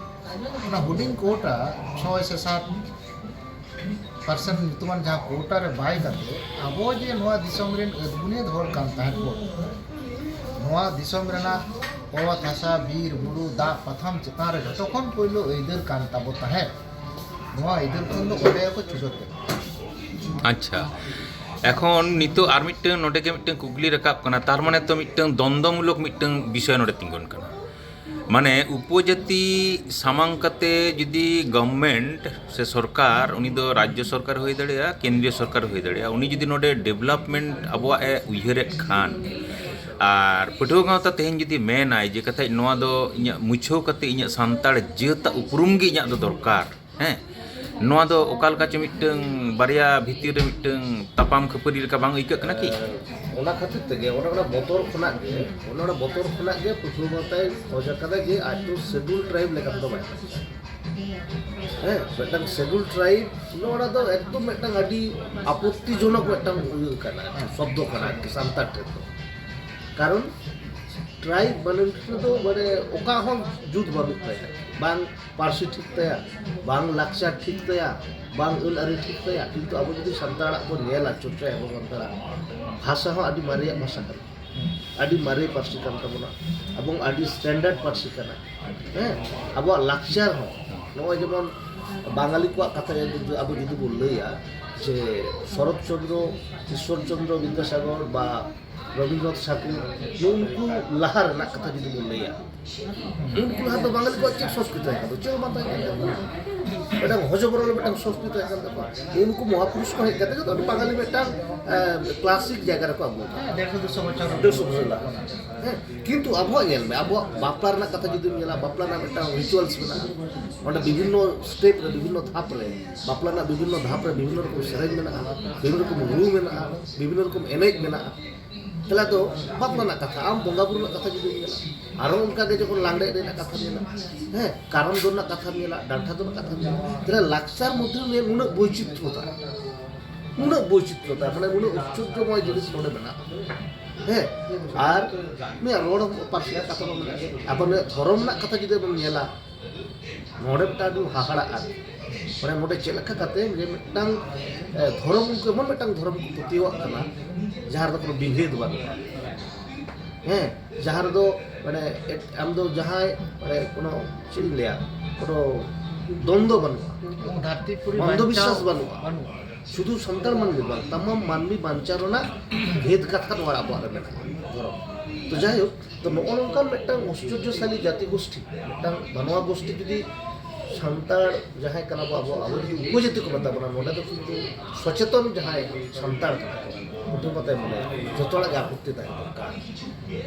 ᱚᱱᱟ ᱦᱩᱰᱤᱧ ᱠᱳᱴᱟ, ᱪᱷᱚᱭ ᱥᱮ ᱥᱟᱛ ᱯᱟᱨᱥᱮᱱᱴ ᱧᱩᱛᱩᱢᱟᱱ ᱡᱟᱦᱟᱸ ᱠᱳᱴᱟ ᱨᱮ ᱵᱟᱭ ᱠᱟᱛᱮ, ᱟᱵᱚ ᱡᱮ ᱱᱚᱣᱟ ᱫᱤᱥᱚᱢ ᱨᱮᱱ ᱟᱹᱫᱽᱵᱩᱱᱤᱭᱟᱹᱫ ᱦᱚᱲ ᱠᱟᱱ ᱛᱟᱦᱮᱸᱫ ᱵᱚ, ᱱᱚᱣᱟ ᱫᱤᱥᱚᱢ ᱨᱮᱱᱟᱜ ᱚᱛ ᱦᱟᱥᱟ, ᱵᱤᱨ ᱵᱩᱨᱩ, ᱫᱟᱜ ᱯᱟᱛᱷᱟᱢ ᱪᱮᱛᱟᱱ ᱨᱮ ᱡᱚᱛᱚ ᱠᱷᱚᱱ ᱯᱳᱭᱞᱳ ᱟᱹᱭᱫᱟᱹᱨ ᱠᱟᱱ ᱛᱟᱵᱚ ᱛᱟᱦᱮᱸᱫ, ᱱᱚᱣᱟ ᱟᱹᱭᱫᱟᱹᱨ ᱠᱷᱚᱱ ᱫᱚ ᱚᱸᱰᱮ ᱜᱮᱠᱚ ᱪᱩᱥᱟᱹᱨ ᱠᱮᱫᱟ᱾ ᱟᱪᱪᱷᱟ, ᱮᱠᱷᱚᱱ ᱱᱤᱛᱚᱜ ᱟᱨ ᱢᱤᱫᱴᱟᱝ ᱱᱚᱰᱮ ᱜᱮ ᱢᱤᱫᱴᱟᱝ ᱠᱩᱠᱞᱤ ᱨᱟᱠᱟᱵ ᱠᱟᱱᱟ, ᱛᱟᱨ ᱢᱟᱱᱮ ᱛᱚ ᱢᱤᱫᱴᱟᱝ ᱫᱚᱱᱫᱚᱢᱩᱞᱚᱠ ᱢᱤᱫᱴᱟᱝ ᱵᱤᱥᱚᱭ ᱱᱚᱰᱮ ᱛᱤᱸᱜᱩᱱ ᱠᱟᱱᱟ᱾ ᱢᱟᱱᱮ ᱩᱯᱚᱡᱟᱹᱛᱤ ᱥᱟᱢᱟᱝ ᱠᱟᱛᱮ ᱡᱩᱫᱤ ᱜᱚᱵᱷᱚᱨᱱᱢᱮᱱᱴ ᱥᱮ ᱥᱚᱨᱠᱟᱨ, ᱩᱱᱤ ᱫᱚ ᱨᱟᱡᱽᱡᱚ ᱥᱚᱨᱠᱟᱨ ᱦᱩᱭ ᱫᱟᱲᱮᱭᱟᱜᱼᱟ, ᱠᱮᱱᱫᱨᱤᱭᱚ ᱥᱚᱨᱠᱟᱨ ᱦᱩᱭ ᱫᱟᱲᱮᱭᱟᱜᱼᱟ, ᱩᱱᱤ ᱡᱩᱫᱤ ᱱᱚᱰᱮ ᱰᱮᱵᱷᱞᱚᱯᱢᱮᱱᱴ ᱟᱵᱚᱣᱟᱜ ᱮ ᱩᱭᱦᱟᱹᱨᱮᱫ ᱠᱷᱟᱱ, ᱟᱨ ᱯᱟᱹᱴᱷᱩᱣᱟᱹ ᱜᱟᱶᱛᱟ ᱛᱮᱦᱮᱧ ᱡᱩᱫᱤ ᱢᱮᱱᱟᱭ ᱡᱮ ᱠᱟᱛᱷᱟᱡ ᱱᱚᱣᱟ ᱫᱚ ᱤᱧᱟᱹᱜ ᱢᱩᱪᱷᱟᱹᱣ ᱠᱟᱛᱮ ᱤᱧᱟᱹᱜ ᱥᱟᱱᱛᱟᱲ ᱡᱟᱹᱛᱟᱜ ᱩᱯᱨᱩᱢ ᱜᱮ ᱤᱧᱟᱹᱜ ᱫᱚ ᱫᱚᱨᱠᱟᱨ, ᱦᱮᱸ, ᱱᱚᱣᱟ ᱫᱚ ᱚᱠᱟ ᱞᱮᱠᱟ ᱪᱚ ᱢᱤᱫᱴᱟᱝ ᱵᱟᱨᱭᱟ ᱵᱷᱤᱛᱤᱨ ᱨᱮ ᱢᱤᱫᱴᱟᱝ ᱛᱟᱯᱟᱢ ᱠᱷᱟᱹᱯᱟᱹᱨᱤ ᱞᱮᱠᱟ ᱵᱟᱝ ᱟᱹᱭᱠᱟᱹᱜ ᱠᱟᱱᱟ ᱠᱤ? ᱚᱱᱟ ᱠᱷᱟᱹᱛᱤᱨ ᱛᱮᱜᱮ ᱚᱱᱟ, ᱚᱱᱟ ᱵᱚᱛᱚᱨ ᱠᱷᱚᱱᱟᱜ ᱜᱮ, ᱚᱱᱟ, ᱚᱱᱟ ᱵᱚᱛᱚᱨ ᱠᱷᱚᱱᱟᱜ ᱜᱮ ᱯᱟᱹᱴᱷᱩᱣᱟᱹ ᱜᱟᱶᱛᱟᱭ ᱠᱷᱚᱡᱽ ᱟᱠᱟᱫᱟ ᱡᱮ ᱟᱡ ᱫᱚ ᱥᱮᱰᱩᱞ ᱴᱨᱟᱭᱤᱵᱽ ᱞᱮᱠᱟ ᱛᱮᱫᱚ ᱵᱟᱭ ᱠᱟᱹᱢᱤᱭᱟ᱾ ᱦᱮᱸ, ᱢᱤᱫᱴᱟᱝ ᱥᱮᱰᱩᱞ ᱴᱨᱟᱭᱤᱵᱽ, ᱱᱚᱣᱟ ᱫᱚ ᱮᱠᱫᱚᱢ ᱢᱤᱫᱴᱟᱝ ᱟᱹᱰᱤ ᱟᱯᱚᱛᱛᱤᱡᱚᱱᱚᱠ ᱢᱤᱫᱴᱟᱝ ᱤᱭᱟᱹ ᱠᱟᱱᱟ, ᱥᱚᱵᱫᱚ ᱠᱟᱱᱟ ᱟᱨᱠᱤ ᱥᱟᱱᱛᱟᱲ ᱴᱷᱮᱱ ᱫᱚ᱾ ᱠᱟᱨᱚᱱ ᱴᱨᱟᱭᱤᱵᱽ ᱢᱟᱱᱮ ᱫᱚ ᱢᱟᱱᱮ ᱚᱠᱟ ᱦᱚᱸ ᱡᱩᱛ ᱵᱟᱹᱱᱩᱜ ᱛᱟᱭᱟ, ᱵᱟᱝ ᱯᱟᱹᱨᱥᱤ ᱴᱷᱤᱠ ᱛᱟᱭᱟ, ᱵᱟᱝ ᱞᱟᱠᱪᱟᱨ ᱴᱷᱤᱠ ᱛᱟᱭᱟ, ᱵᱟᱝ ᱟᱹᱱ ᱟᱹᱨᱤ ᱴᱷᱤᱠ ᱛᱟᱭᱟ᱾ ᱠᱤᱱᱛᱩ ᱟᱵᱚ ᱡᱩᱫᱤ ᱥᱟᱱᱛᱟᱲᱟᱜ ᱵᱚᱱ ᱧᱮᱞᱟ, ᱪᱚᱨᱪᱟᱭᱟ ᱟᱵᱚ ᱥᱟᱱᱛᱟᱲᱟᱜ, ᱵᱷᱟᱥᱟ ᱦᱚᱸ ᱟᱹᱰᱤ ᱢᱟᱨᱮᱭᱟᱜ ᱵᱷᱟᱥᱟ ᱠᱟᱱᱟ, ᱟᱹᱰᱤ ᱢᱟᱨᱮ ᱯᱟᱹᱨᱥᱤ ᱠᱟᱱ ᱛᱟᱵᱚᱱᱟ, ᱮᱵᱚᱝ ᱟᱹᱰᱤ ᱥᱴᱮᱱᱰᱟᱨᱰ ᱯᱟᱹᱨᱥᱤ ᱠᱟᱱᱟ᱾ ᱦᱮᱸ, ᱟᱵᱚᱣᱟᱜ ᱞᱟᱠᱪᱟᱨ ᱦᱚᱸ, ᱱᱚᱜᱼᱚᱭ ᱡᱮᱢᱚᱱ ᱵᱟঙᱟᱞᱤ ᱠᱚᱣᱟᱜ ᱠᱟᱛᱷᱟ ᱡᱩᱫᱤ ᱟᱵᱚ ᱡᱩᱫᱤ ᱵᱚᱱ ᱞᱟᱹᱭᱟ, ᱡᱮ ᱥᱚᱨᱚᱛ ᱪᱚᱸᱫᱽᱨᱚ, ᱤᱥᱣᱚᱨ ᱪᱚᱸᱫᱽᱨᱚ ᱵᱤᱫᱽᱫᱟᱥᱟᱜᱚᱨ ᱵᱟ ᱨᱚᱵᱤᱱᱫᱨᱚᱱᱟᱛᱷ ᱴᱷᱟᱠᱩᱨ, ᱱᱩᱜᱼᱩ ᱱᱩᱠᱩ ᱞᱟᱦᱟ ᱨᱮᱱᱟᱜ ᱠᱟᱛᱷᱟ ᱡᱩᱫᱤ ᱵᱚᱱ ᱞᱟᱹᱭᱟ, ᱩᱱᱠᱩ ᱞᱟᱦᱟ ᱫᱚ ᱵᱟᱝᱜᱟᱞᱤ ᱠᱚᱣᱟᱜ ᱪᱮᱫ ᱥᱚᱝᱥᱠᱨᱤᱛᱤ ᱛᱟᱦᱮᱸ ᱠᱟᱱ ᱛᱟᱠᱚᱣᱟ? ᱪᱮᱫ ᱦᱚᱸ ᱵᱟᱝ ᱛᱟᱦᱮᱸ ᱠᱟᱱ ᱛᱟᱠᱚᱣᱟ᱾ ᱢᱤᱫᱴᱟᱝ ᱦᱚᱡᱚᱵᱚᱨᱚᱞ ᱢᱤᱫᱴᱟᱝ ᱥᱚᱝᱥᱠᱨᱤᱛᱤ ᱛᱟᱦᱮᱸ ᱠᱟᱱ ᱛᱟᱠᱚᱣᱟ᱾ ᱩᱱᱠᱩ ᱢᱚᱦᱟᱯᱩᱨᱩᱥ ᱠᱚ ᱦᱮᱡ ᱠᱟᱛᱮ ᱡᱚᱛᱚ ᱵᱟᱝᱜᱟᱞᱤ ᱢᱤᱫᱴᱟᱝ ᱠᱞᱟᱥᱤᱠ ᱡᱟᱭᱜᱟ ᱨᱮᱠᱚ ᱟᱹᱜᱩ ᱟᱠᱟᱫᱟ᱾ ᱦᱮᱸ, ᱰᱮᱲᱥᱚ ᱫᱩᱥᱚ ᱵᱚᱪᱷᱚᱨ ᱰᱮᱲᱥᱚ ᱵᱚᱪᱷᱚᱨ ᱞᱟᱦᱟ᱾ ᱦᱮᱸ, ᱠᱤᱱᱛᱩ ᱟᱵᱚᱣᱟᱜ ᱧᱮᱞ ᱢᱮ, ᱟᱵᱚᱣᱟᱜ ᱵᱟᱯᱞᱟ ᱨᱮᱱᱟᱜ ᱠᱟᱛᱷᱟ ᱡᱩᱫᱤᱢ ᱧᱮᱞᱟ, ᱵᱟᱯᱞᱟ ᱨᱮᱱᱟᱜ ᱢᱤᱫᱴᱟᱝ ᱨᱤᱪᱩᱣᱟᱞᱥ ᱢᱮᱱᱟᱜᱼᱟ᱾ ᱚᱸᱰᱮ ᱵᱤᱵᱷᱤᱱᱱᱚ ᱥᱴᱮᱯ ᱨᱮ, ᱵᱤᱵᱷᱤᱱᱱᱚ ᱫᱷᱟᱯ ᱨᱮ, ᱵᱟᱯᱞᱟ ᱨᱮᱱᱟᱜ ᱵᱤᱵᱷᱤᱱᱱᱚ ᱫᱷᱟᱯ ᱨᱮ ᱵᱤᱵᱷᱤᱱᱱᱚ ᱨᱚᱠᱚᱢ ᱥᱮᱨᱮᱧ ᱢᱮᱱᱟᱜᱼᱟ, ᱵᱤᱵᱷᱤᱱᱱᱚ ᱨᱚᱠᱚᱢ ᱨᱩ ᱢᱮᱱᱟᱜᱼᱟ, ᱵᱤᱵᱷᱤᱱᱱᱚ ᱨᱚᱠᱚᱢ ᱮᱱᱮᱡ ᱢᱮᱱᱟᱜᱼᱟ᱾ ᱛᱟᱦᱞᱮ ᱟᱫᱚ ᱵᱟᱯᱞᱟ ᱨᱮᱱᱟᱜ ᱠᱟᱛᱷᱟ, ᱟᱢ ᱵᱚᱸᱜᱟ ᱵᱩᱨᱩ ᱨᱮᱱᱟᱜ ᱠᱟᱛᱷᱟ ᱡᱩᱫᱤᱢ ᱧᱮᱞᱟ, ᱟᱨᱦᱚᱸ ᱚᱱᱠᱟ ᱜᱮ ᱡᱚᱠᱷᱚᱱ ᱞᱟᱜᱽᱲᱮ ᱮᱱᱮᱡ ᱨᱮᱱᱟᱜ ᱠᱟᱛᱷᱟ ᱧᱮᱞᱟ, ᱦᱮᱸ, ᱠᱟᱨᱟᱢ ᱫᱚᱱ ᱨᱮᱱᱟᱜ ᱠᱟᱛᱷᱟ ᱧᱮᱞᱟ, ᱰᱟᱱᱴᱟ ᱫᱚᱱ ᱨᱮᱱᱟᱜ ᱠᱟᱛᱷᱟ ᱧᱮᱞᱟ, ᱛᱟᱦᱞᱮ ᱞᱟᱠᱪᱟᱨ ᱢᱚᱫᱽᱫᱷᱮ ᱨᱮ ᱱᱩᱱᱟᱹᱜ ᱵᱳᱭᱪᱤᱛᱨᱚ ᱛᱟᱦᱮᱸ, ᱱᱩᱱᱟᱹᱜ ᱵᱳᱭᱪᱤᱛᱨᱚ ᱛᱟᱦᱮᱸ, ᱢᱟᱱᱮ ᱱᱩᱱᱟᱹᱜ ᱩᱪᱪᱚᱨᱡᱚᱢᱚᱭ ᱡᱤᱱᱤᱥ ᱱᱚᱰᱮ ᱢᱮᱱᱟᱜᱼᱟ᱾ ᱦᱮᱸ, ᱟᱨ ᱱᱩᱭᱟᱜ ᱨᱚᱲ ᱯᱟᱹᱨᱥᱤ ᱨᱮᱱᱟᱜ ᱠᱟᱛᱷᱟ ᱢᱟ ᱢᱮᱱᱟᱜ ᱜᱮ, ᱟᱵᱚ ᱱᱩᱭᱟᱜ ᱫᱷᱚᱨᱚᱢ ᱨᱮᱱᱟᱜ ᱠᱟᱛᱷᱟ ᱡᱩᱫᱤ ᱵᱚᱱ ᱧᱮᱞᱟ, ᱱᱚᱰᱮ ᱢᱤᱫᱴᱟᱝ ᱟᱹᱰᱤ ᱦᱟᱦᱟᱲᱟᱜ ᱟᱨ ᱢᱟᱱᱮ ᱱᱚᱰᱮ ᱪᱮᱫ ᱞᱮᱠᱟ ᱠᱟᱛᱮ ᱡᱮ ᱢᱤᱫᱴᱟᱝ, ᱮ, ᱫᱷᱚᱨᱚᱢ ᱠᱚ, ᱮᱢᱚᱱ ᱢᱤᱫᱴᱟᱝ ᱫᱷᱚᱨᱚᱢ ᱠᱚ ᱯᱟᱹᱛᱭᱟᱹᱣᱟᱜ ᱠᱟᱱᱟ, ᱡᱟᱦᱟᱸ ᱨᱮᱫᱚ ᱠᱳᱱᱳ ᱵᱤᱵᱷᱮᱫ ᱵᱟᱹᱱᱩᱜᱼᱟ᱾ ᱦᱮᱸ, ᱡᱟᱦᱟᱸ ᱨᱮᱫᱚ ᱢᱟᱱᱮ ᱮᱴ-, ᱟᱢ ᱫᱚ ᱡᱟᱦᱟᱸᱭ ᱢᱟᱱᱮ ᱠᱳᱱᱳ ᱪᱮᱫ ᱤᱧ ᱞᱟᱹᱭᱟ, ᱠᱳᱱᱳ ᱫᱚᱱᱫᱚ ᱵᱟᱹᱱᱩᱜᱼᱟ, ᱫᱷᱟᱹᱨᱛᱤ ᱯᱩᱨᱤ ᱚᱱᱫᱷᱚᱵᱤᱥᱥᱟᱥ ᱵᱟᱧᱪᱟᱣ ᱵᱟᱹᱱᱩᱜᱼᱟ᱾ ᱵᱟᱹᱱᱩᱜᱼᱟ᱾ ᱥᱩᱫᱷᱩ ᱥᱟᱱᱛᱟᱲ ᱢᱟᱹᱱᱢᱤ ᱵᱟᱝ, ᱛᱟᱢᱟᱢ ᱢᱟᱹᱱᱢᱤ ᱵᱟᱧᱪᱟᱣ ᱨᱮᱱᱟᱜ ᱵᱷᱮᱫ ᱠᱟᱛᱷᱟ ᱱᱚᱣᱟ ᱟᱵᱚᱣᱟᱜ ᱨᱮ ᱢᱮᱱᱟᱜᱼᱟ, ᱫᱷᱚᱨᱚᱢ᱾ ᱛᱚ ᱡᱟᱭᱦᱳᱠ, ᱛᱚ ᱱᱚᱜᱼᱚ ᱱᱚᱝᱠᱟᱱ ᱢᱤᱫᱴᱟᱝ ᱚᱥᱪᱚᱨᱡᱚᱥᱟᱞᱤ ᱡᱟᱹᱛᱤ ᱜᱳᱥᱴᱤ, ᱢᱤᱫᱴᱟᱝ ᱢᱟᱱᱣᱟ ᱜᱳᱥᱴᱤ ᱡᱩᱫᱤ ᱥᱟᱱᱛᱟᱲ ᱡᱟᱦᱟᱸᱭ ᱠᱟᱱᱟ ᱵᱚ, ᱟᱵᱚ, ᱟᱵᱚ ᱡᱩᱫᱤ ᱩᱯᱚᱡᱟᱹᱛᱤ ᱠᱚ ᱢᱮᱛᱟ ᱵᱚᱱᱟ, ᱱᱚᱰᱮ ᱫᱚ ᱠᱤᱱᱛᱩ ᱥᱚᱪᱮᱛᱚᱱ ᱡᱟᱦᱟᱸᱭ ᱥᱟᱱᱛᱟᱲ ᱠᱟᱱᱟ ᱠᱚ, ᱯᱟᱹᱴᱷᱩᱣᱟᱹ ᱢᱟᱛᱟᱭ ᱢᱚᱱᱮᱭᱟ ᱡᱚᱛᱚ ᱦᱚᱲᱟᱜ ᱜᱮ ᱟᱯᱚᱛᱛᱤ ᱛᱟᱦᱮᱸ ᱫᱚᱨᱠᱟᱨ᱾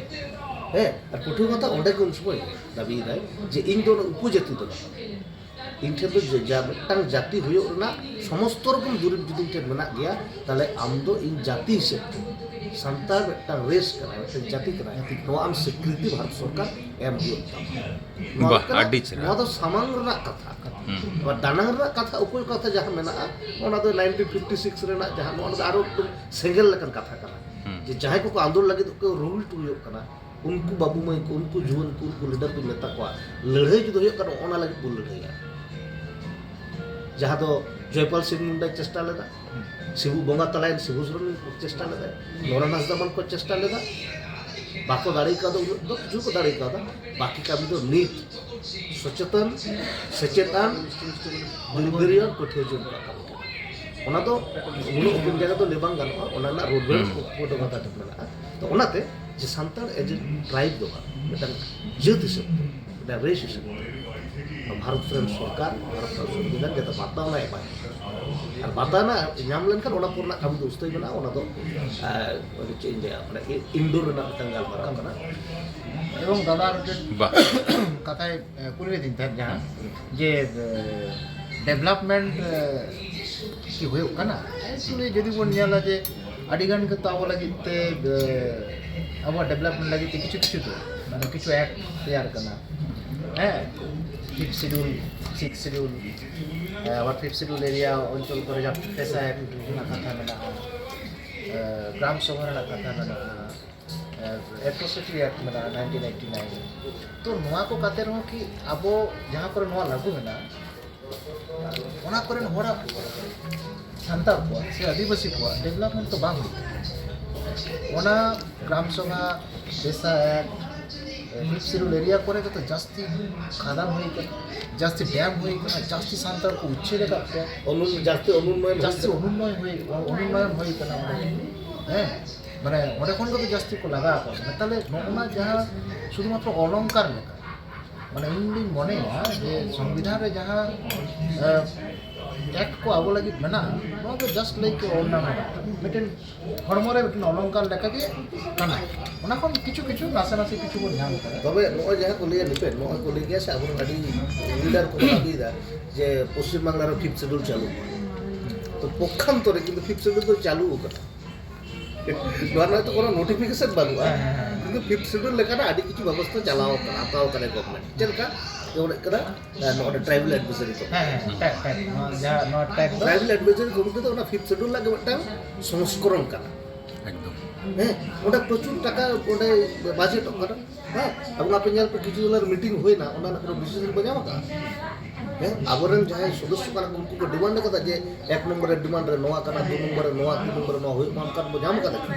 ᱦᱮᱸ, ᱟᱨ ᱯᱟᱹᱴᱷᱩᱣᱟᱹ ᱢᱟᱛᱟ ᱚᱸᱰᱮ ᱜᱮ ᱩᱱ ᱥᱚᱢᱚᱭ ᱫᱟᱹᱵᱤᱭᱮᱫᱟᱭ ᱡᱮ ᱤᱧ ᱫᱚ ᱚᱱᱟ ᱩᱯᱚᱡᱟᱹᱛᱤ ᱫᱚ ᱵᱟᱝ᱾ ᱤᱧ ᱴᱷᱮᱱ ᱫᱚ ᱡᱮ, ᱡᱟ ᱢᱤᱫᱴᱟᱝ ᱡᱟᱹᱛᱤ ᱦᱩᱭᱩᱜ ᱨᱮᱱᱟᱜ ᱥᱚᱢᱚᱥᱛᱚ ᱨᱚᱠᱚᱢ ᱫᱩᱨᱤᱵᱽ ᱡᱩᱫᱤ ᱤᱧ ᱴᱷᱮᱱ ᱢᱮᱱᱟᱜ ᱜᱮᱭᱟ, ᱛᱟᱦᱞᱮ ᱟᱢ ᱫᱚ ᱤᱧ ᱡᱟᱹᱛᱤ ᱦᱤᱥᱟᱹᱵ ᱛᱮ ᱥᱟᱱᱛᱟᱲ ᱢᱤᱫᱴᱟᱝ ᱨᱮᱥ ᱠᱟᱱᱟᱭ, ᱢᱤᱫᱴᱟᱝ ᱡᱟᱹᱛᱤ ᱠᱟᱱᱟᱭ, ᱱᱚᱣᱟ ᱟᱢ ᱥᱤᱠᱨᱤᱛᱤ ᱵᱷᱟᱨᱚᱛ ᱥᱚᱨᱠᱟᱨ ᱮᱢ ᱦᱩᱭᱩᱜ ᱛᱟᱢᱟ᱾ ᱱᱚᱣᱟ ᱵᱟᱦ, ᱠᱟᱱᱟ, ᱟᱹᱰᱤ ᱪᱮᱦᱨᱟ᱾ ᱱᱚᱣᱟ ᱫᱚ ᱥᱟᱢᱟᱝ ᱨᱮᱱᱟᱜ ᱠᱟᱛᱷᱟ᱾ ᱦᱩᱸ᱾ ᱱᱚᱣᱟ ᱫᱟᱱᱟᱝ ᱨᱮᱱᱟᱜ ᱠᱟᱛᱷᱟ, ᱚᱠᱚᱭ ᱠᱟᱛᱷᱟ ᱡᱟᱦᱟᱸ ᱢᱮᱱᱟᱜᱼᱟ, ᱚᱱᱟ ᱫᱚ ᱱᱟᱭᱤᱱᱴᱤᱱ ᱯᱷᱤᱯᱴᱤ ᱥᱤᱠᱥ ᱨᱮᱱᱟᱜ ᱡᱟᱦᱟᱸ, ᱱᱚᱣᱟ ᱫᱚ ᱟᱨᱚ ᱮᱠᱫᱚᱢ ᱥᱮᱸᱜᱮᱞ ᱞᱮᱠᱟᱱ ᱠᱟᱛᱷᱟ ᱠᱟᱱᱟ᱾ ᱦᱩᱸ᱾ ᱡᱮ ᱡᱟᱦᱟᱸᱭ ᱠᱚᱠᱚ ᱟᱱᱫᱳᱞᱚᱱ ᱞᱟᱹᱜᱤᱫ ᱠᱚ ᱨᱩᱞ ᱦᱚᱪᱚ ᱦᱩᱭᱩᱜ ᱠᱟᱱᱟ, ᱩᱱᱠᱩ ᱵᱟᱹᱵᱩ ᱢᱟᱹᱭ ᱠᱚ, ᱩᱱᱠᱩ ᱡᱩᱣᱟᱹᱱ ᱠᱚ, ᱩᱱᱠᱩ ᱞᱤᱰᱟᱨ ᱠᱚᱧ ᱢᱮᱛᱟ ᱠᱚᱣᱟ, ᱞᱟᱹᱲᱦᱟᱹᱭ ᱡᱩᱫᱤ ᱦᱩᱭᱩᱜ ᱠᱟᱱᱟ, ᱚᱱᱟ ᱞᱟᱹᱜᱤᱫ ᱵᱚᱱ ᱞᱟᱹᱲᱦᱟᱹᱭᱟ᱾ ᱡᱟᱦᱟᱸ ᱫᱚ ᱡᱚᱭᱯᱟᱞ ᱥᱤᱝ ᱢᱩᱱᱰᱟᱭ ᱪᱮᱥᱴᱟ ᱞᱮᱫᱟ, ᱥᱤᱵᱩ ᱵᱚᱸᱜᱟ ᱛᱟᱞᱟᱭᱮᱱ ᱥᱤᱵᱩ ᱥᱚᱨᱮᱱ ᱪᱮᱥᱴᱟ ᱞᱮᱫᱟᱭ, ᱱᱚᱨᱮᱱ ᱦᱟᱸᱥᱫᱟ ᱢᱟᱱ ᱠᱚ ᱪᱮᱥᱴᱟ ᱞᱮᱫᱟ, ᱵᱟᱠᱚ ᱫᱟᱲᱮ ᱠᱟᱣᱫᱟ, ᱩᱱᱟᱹᱜ ᱫᱚ ᱠᱤᱪᱷᱩ ᱠᱚ ᱫᱟᱲᱮ ᱠᱟᱣᱫᱟ, ᱵᱟᱹᱠᱤ ᱠᱟᱹᱢᱤ ᱫᱚ ᱱᱤᱛ ᱥᱚᱪᱮᱛᱚᱱ, ᱥᱮᱪᱮᱫ ᱟᱱ, ᱫᱤᱞᱜᱟᱹᱨᱤᱭᱟᱹ ᱯᱟᱹᱴᱷᱩᱣᱟᱹ ᱡᱩᱣᱟᱹᱱ ᱠᱚᱣᱟᱜ ᱠᱟᱹᱢᱤ ᱠᱟᱱᱟ᱾ ᱚᱱᱟ ᱫᱚ ᱩᱱᱟᱹᱜ ᱦᱩᱰᱤᱧ ᱡᱟᱭᱜᱟ ᱫᱚ ᱞᱟᱹᱭ ᱵᱟᱝ ᱜᱟᱱᱚᱜᱼᱟ, ᱚᱱᱟ ᱨᱮᱱᱟᱜ ᱨᱳᱰ ᱢᱮᱯ ᱦᱩᱸ᱾ ᱠᱚ ᱠᱳᱰ ᱚᱯᱷ ᱠᱚᱱᱰᱟᱠᱴ ᱢᱮᱱᱟᱜᱼᱟ᱾ ᱛᱚ ᱚᱱᱟᱛᱮ ᱡᱮ ᱥᱟᱱᱛᱟᱲ ᱮᱡ ᱮ ᱴᱨᱟᱭᱤᱵᱽ ᱫᱚ ᱵᱟᱝ, ᱢᱤᱫᱴᱟᱝ ᱡᱟᱹᱛ ᱦᱤᱥᱟᱹᱵ ᱛᱮ, ᱢᱤᱫᱴᱟᱝ ᱨᱮᱥ ᱦᱤᱥᱟᱹᱵ ᱛᱮ ᱵᱷᱟᱨᱚᱛ ᱨᱮᱱ ᱥᱚᱨᱠᱟᱨ, ᱵᱷᱟᱨᱚᱛ ᱨᱮᱱ ᱥᱚᱝᱵᱤᱫᱷᱟᱱ ᱡᱟᱛᱮ ᱵᱟᱨᱛᱟᱣᱱᱟᱭ ᱮᱢᱟᱭ, ᱟᱨ ᱵᱟᱨᱛᱟᱣᱱᱟ ᱧᱟᱢ ᱞᱮᱱᱠᱷᱟᱱ ᱚᱱᱟ ᱯᱚᱨ ᱨᱮᱱᱟᱜ ᱠᱟᱹᱢᱤ ᱫᱚ ᱩᱥᱛᱟᱹᱭ ᱢᱮᱱᱟᱜᱼᱟ᱾ ᱚᱱᱟ ᱫᱚ, ᱟᱸ, ᱪᱮᱫ ᱤᱧ ᱞᱟᱹᱭᱟ, ᱢᱟᱱᱮ ᱤᱱᱰᱳᱨ ᱨᱮᱱᱟᱜ ᱢᱤᱫᱴᱟᱝ ᱜᱟᱞᱢᱟᱨᱟᱣ ᱠᱟᱱᱟ᱾ ᱮᱵᱚᱝ ᱫᱟᱫᱟ ᱟᱨ ᱢᱤᱫᱴᱮᱱ ᱵᱟ᱾ ᱠᱟᱛᱷᱟᱭ, ᱮ, ᱠᱩᱞᱤ ᱞᱤᱫᱤᱧ ᱛᱟᱦᱮᱸᱫ ᱡᱟᱦᱟᱸ, ᱡᱮ, ᱮ, ᱰᱮᱵᱷᱞᱚᱯᱢᱮᱱᱴ, ᱮ, ᱠᱤ ᱦᱩᱭᱩᱜ ᱠᱟᱱᱟ? Actually ᱡᱩᱫᱤ ᱵᱚᱱ ᱧᱮᱞᱟ ᱡᱮ ᱟᱹᱰᱤ ᱜᱟᱱ ᱜᱮᱛᱚ ᱟᱵᱚ ᱞᱟᱹᱜᱤᱫ ᱛᱮ, ᱮ, ᱟᱵᱚᱣᱟᱜ ᱰᱮᱵᱷᱞᱚᱯᱢᱮᱱᱴ ᱞᱟᱹᱜᱤᱫ ᱛᱮ ᱠᱤᱪᱷᱩ ᱠᱤᱪᱷᱩ ᱫᱚ, ᱢᱟᱱᱮ ᱠᱤᱪᱷᱩ ᱮᱠᱴ ᱛᱮᱭᱟᱨ ᱠᱟᱱᱟ, ᱦᱮᱸ, ᱯᱷᱤᱯᱛᱷ ᱥᱤᱰᱩᱞ, ᱥᱤᱠᱥ ᱥᱤᱰᱩᱞ, ᱮ, ᱟᱵᱟᱨ ᱯᱷᱤᱯᱛᱷ ᱥᱤᱰᱩᱞ ᱮᱨᱤᱭᱟ ᱚᱧᱪᱚᱞ ᱠᱚᱨᱮ ᱡᱟᱦᱟᱸ ᱯᱮᱥᱟ ᱮᱠᱴ ᱨᱮᱱᱟᱜ ᱠᱟᱛᱷᱟ ᱢᱮᱱᱟᱜᱼᱟ, ᱮ, ᱜᱨᱟᱢ ᱥᱚᱵᱷᱟ ᱨᱮᱱᱟᱜ ᱠᱟᱛᱷᱟ ᱢᱮᱱᱟᱜᱼᱟ, ᱮᱴᱨᱳᱥᱤᱴᱤ ᱮᱠᱴ ᱢᱮᱱᱟᱜᱼᱟ ᱱᱟᱭᱤᱱᱴᱤᱱ ᱮᱭᱤᱴᱤ ᱱᱟᱭᱤᱱ᱾ ᱛᱚ ᱱᱚᱣᱟ ᱠᱚ ᱠᱟᱛᱮ ᱨᱮᱦᱚᱸ ᱠᱤ ᱟᱵᱚ ᱡᱟᱦᱟᱸ ᱠᱚᱨᱮ ᱱᱚᱣᱟ ᱞᱟᱹᱜᱩ ᱢᱮᱱᱟᱜᱼᱟ, ᱚᱱᱟ ᱠᱚᱨᱮᱱ ᱦᱚᱲᱟᱜ, ᱥᱟᱱᱛᱟᱲ ᱠᱚᱣᱟᱜ ᱥᱮ ᱟᱹᱫᱤᱵᱟᱹᱥᱤ ᱠᱚᱣᱟᱜ ᱰᱮᱵᱷᱞᱚᱯᱢᱮᱱᱴ ᱫᱚ ᱵᱟᱝ ᱦᱩᱭᱩᱜ ᱠᱟᱱᱟ᱾ ᱚᱱᱟ gram sabha, ᱯᱮᱥᱟ act, fifth schedule area ᱠᱚᱨᱮ ᱜᱮᱛᱚ ᱡᱟᱹᱥᱛᱤ ᱠᱷᱟᱫᱟᱱ ᱦᱩᱭ ᱠᱟᱱᱟ, ᱡᱟᱹᱥᱛᱤ ᱰᱮᱢ ᱦᱩᱭ ᱠᱟᱱᱟ, ᱡᱟᱹᱥᱛᱤ ᱥᱟᱱᱛᱟᱲ ᱠᱚ ᱩᱪᱪᱷᱮᱫ ᱟᱠᱟᱫ ᱠᱚᱣᱟ, ᱚᱱᱩ-, ᱡᱟᱹᱥᱛᱤ ᱚᱱᱩᱱᱱᱚᱭᱚᱱ ᱦᱩᱭ ᱡᱟᱹᱥᱛᱤ ᱠᱟᱱᱟ᱾ ᱚᱱᱩᱱᱱᱚᱭᱚᱱ ᱦᱩᱭ, ᱚᱱᱩᱱᱱᱚᱭᱚᱱ ᱦᱩᱭ ᱠᱟᱱᱟ ᱚᱸᱰᱮ᱾ ᱦᱮᱸ, ᱢᱟᱱᱮ ᱚᱸᱰᱮ ᱠᱷᱚᱱ ᱜᱮ ᱡᱟᱹᱥᱛᱤ ᱠᱚ ᱞᱟᱜᱟ ᱟᱠᱟᱫ ᱵᱚᱱᱟ᱾ ᱛᱟᱦᱞᱮ ᱱᱚᱜᱼᱚ ᱱᱟ ᱡᱟᱦᱟᱸ ᱥᱩᱫᱷᱩ ᱢᱟᱛᱨᱚ ᱚᱞᱚᱝᱠᱟᱨ ᱞᱮᱠᱟ, ᱢᱟᱱᱮ ᱤᱧ ᱫᱩᱧ ᱢᱚᱱᱮᱭᱟ ᱡᱮ ᱥᱚᱝᱵᱤᱫᱷᱟᱱ ᱨᱮ ᱡᱟᱦᱟᱸ, ᱮ, ᱮᱠᱴ ᱠᱚ ᱟᱵᱚ ᱞᱟᱹᱜᱤᱫ ᱢᱮᱱᱟᱜᱼᱟ, ᱱᱚᱣᱟ ᱫᱚ just like ornament, ᱢᱤᱫᱴᱮᱱ ᱦᱚᱲᱢᱚ ᱨᱮ ᱢᱤᱫᱴᱮᱱ ᱚᱞᱚᱝᱠᱟᱨ ᱞᱮᱠᱟᱜᱮ ᱠᱟᱱᱟ᱾ ᱚᱱᱟ ᱠᱷᱚᱱ ᱠᱤᱪᱷᱩ ᱠᱤᱪᱷᱩ ᱱᱟᱥᱮ ᱱᱟᱥᱮ ᱠᱤᱪᱷᱩ ᱵᱚᱱ ᱧᱟᱢ ᱠᱟᱫᱟ᱾ ᱛᱚᱵᱮ ᱱᱚᱜᱼᱚᱭ ᱡᱟᱦᱟᱸ ᱠᱚ ᱞᱟᱹᱭᱟ ᱱᱤᱯᱮᱱ, ᱱᱚᱜᱼᱚᱭ ᱠᱚ ᱞᱟᱹᱭ ᱜᱮᱭᱟ ᱥᱮ, ᱟᱵᱚᱨᱮᱱ ᱟᱹᱰᱤ ᱞᱤᱰᱟᱨ ᱠᱚ ᱫᱟᱹᱵᱤᱭᱮᱫᱟ ᱡᱮ ᱯᱚᱥᱪᱤᱢ ᱵᱟᱝᱞᱟ ᱨᱮ ᱯᱷᱤᱯᱛᱷ ᱥᱤᱰᱩᱞ ᱪᱟᱹᱞᱩ᱾ ᱛᱚ ᱯᱚᱠᱠᱷᱟᱱᱛᱚᱨᱮ ᱠᱤᱱᱛᱩ ᱯᱷᱤᱯᱛᱷ ᱥᱤᱰᱩᱞ ᱫᱚ ᱪᱟᱹᱞᱩ ᱟᱠᱟᱱᱟ᱾ ᱱᱚᱣᱟ ᱨᱮᱱᱟᱜ ᱛᱚ ᱠᱳᱱᱳ ᱱᱳᱴᱤᱯᱷᱤᱠᱮᱥᱚᱱ ᱵᱟᱹᱱᱩᱜᱼᱟ᱾ ᱦᱮᱸ, ᱦᱮᱸ, ᱦᱮᱸ᱾ ᱠᱤᱱᱛᱩ ᱯᱷᱤᱯᱛᱷ ᱥᱤᱰᱩᱞ ᱞᱮᱠᱟᱱᱟᱜ ᱟᱹᱰᱤ ᱠᱤᱪᱷᱩ ᱵᱮᱵᱚᱥᱛᱷᱟ ᱪᱟᱞᱟᱣ ᱟᱠᱟᱱᱟ, ᱦᱟᱛᱟᱣ ᱟᱠᱟᱱᱟ ᱜᱚᱵᱷᱢᱮᱱᱴ᱾ ᱪᱮᱫ ᱞᱮᱠᱟ? ᱡᱮᱢᱚᱱ ᱦᱩᱭᱩᱜ ᱠᱟᱱᱟ, ᱱᱚᱜᱼᱚᱭ ᱴᱨᱟᱭᱵᱟᱞ ᱮᱰᱵᱷᱟᱭᱡᱟᱨᱤ ᱠᱚᱢᱤᱴᱤ᱾ ᱦᱮᱸ, ᱦᱮᱸ, ᱴᱨᱟᱭᱵᱟᱞ, ᱱᱚᱣᱟ ᱡᱟᱦᱟᱸ, ᱱᱚᱣᱟ ᱴᱨᱟᱭᱵᱟᱞ᱾ ᱴᱨᱟᱭᱵᱟᱞ ᱮᱰᱵᱷᱟᱭᱡᱟᱨᱤ ᱠᱚᱢᱤᱴᱤ ᱫᱚ ᱚᱱᱟ ᱯᱷᱤᱯᱛᱷ ᱥᱤᱰᱩᱞ ᱨᱮᱱᱟᱜ ᱜᱮ ᱢᱤᱫᱴᱟᱝ ᱥᱚᱝᱥᱠᱚᱨᱚᱱ ᱠᱟᱱᱟ᱾ ᱮᱠᱫᱚᱢ᱾ ᱦᱮᱸ, ᱚᱸᱰᱮ ᱯᱨᱚᱪᱩᱨ ᱴᱟᱠᱟ ᱚᱸᱰᱮ ᱵᱟᱡᱮᱴᱚᱜ ᱠᱟᱱᱟ᱾ ᱦᱮᱸ, ᱟᱵᱚ ᱟᱯᱮ ᱧᱮᱞ ᱯᱮ, ᱠᱤᱪᱷᱩ ᱫᱤᱱ ᱞᱟᱦᱟ ᱢᱤᱴᱤᱝ ᱦᱩᱭᱱᱟ, ᱚᱱᱟ ᱨᱮᱱᱟᱜ ᱠᱳᱱᱳ ᱰᱤᱥᱤᱡᱚᱱ ᱯᱮ ᱧᱟᱢ ᱟᱠᱟᱫᱟ? ᱦᱮᱸ, ᱟᱵᱚᱨᱮᱱ ᱡᱟᱦᱟᱸᱭ ᱥᱚᱫᱚᱥᱥᱚ ᱠᱟᱱᱟ ᱠᱚ, ᱩᱱᱠᱩ ᱠᱚ ᱰᱤᱢᱟᱱᱰ ᱟᱠᱟᱫᱟ ᱡᱮ ᱮᱠ ᱱᱚᱢᱵᱚᱨ ᱨᱮ ᱰᱤᱢᱟᱱᱰ ᱨᱮ ᱱᱚᱣᱟ ᱠᱟᱱᱟ, ᱫᱩ ᱱᱚᱢᱵᱚᱨ ᱨᱮ ᱱᱚᱣᱟ, ᱛᱤᱱ ᱱᱚᱢᱵᱚᱨ ᱨᱮ ᱱᱚᱣᱟ ᱦᱩᱭᱩᱜ ᱢᱟ, ᱚᱱᱠᱟᱱ ᱵᱚ ᱧᱟᱢ ᱟᱠᱟᱫᱟ ᱠᱤ?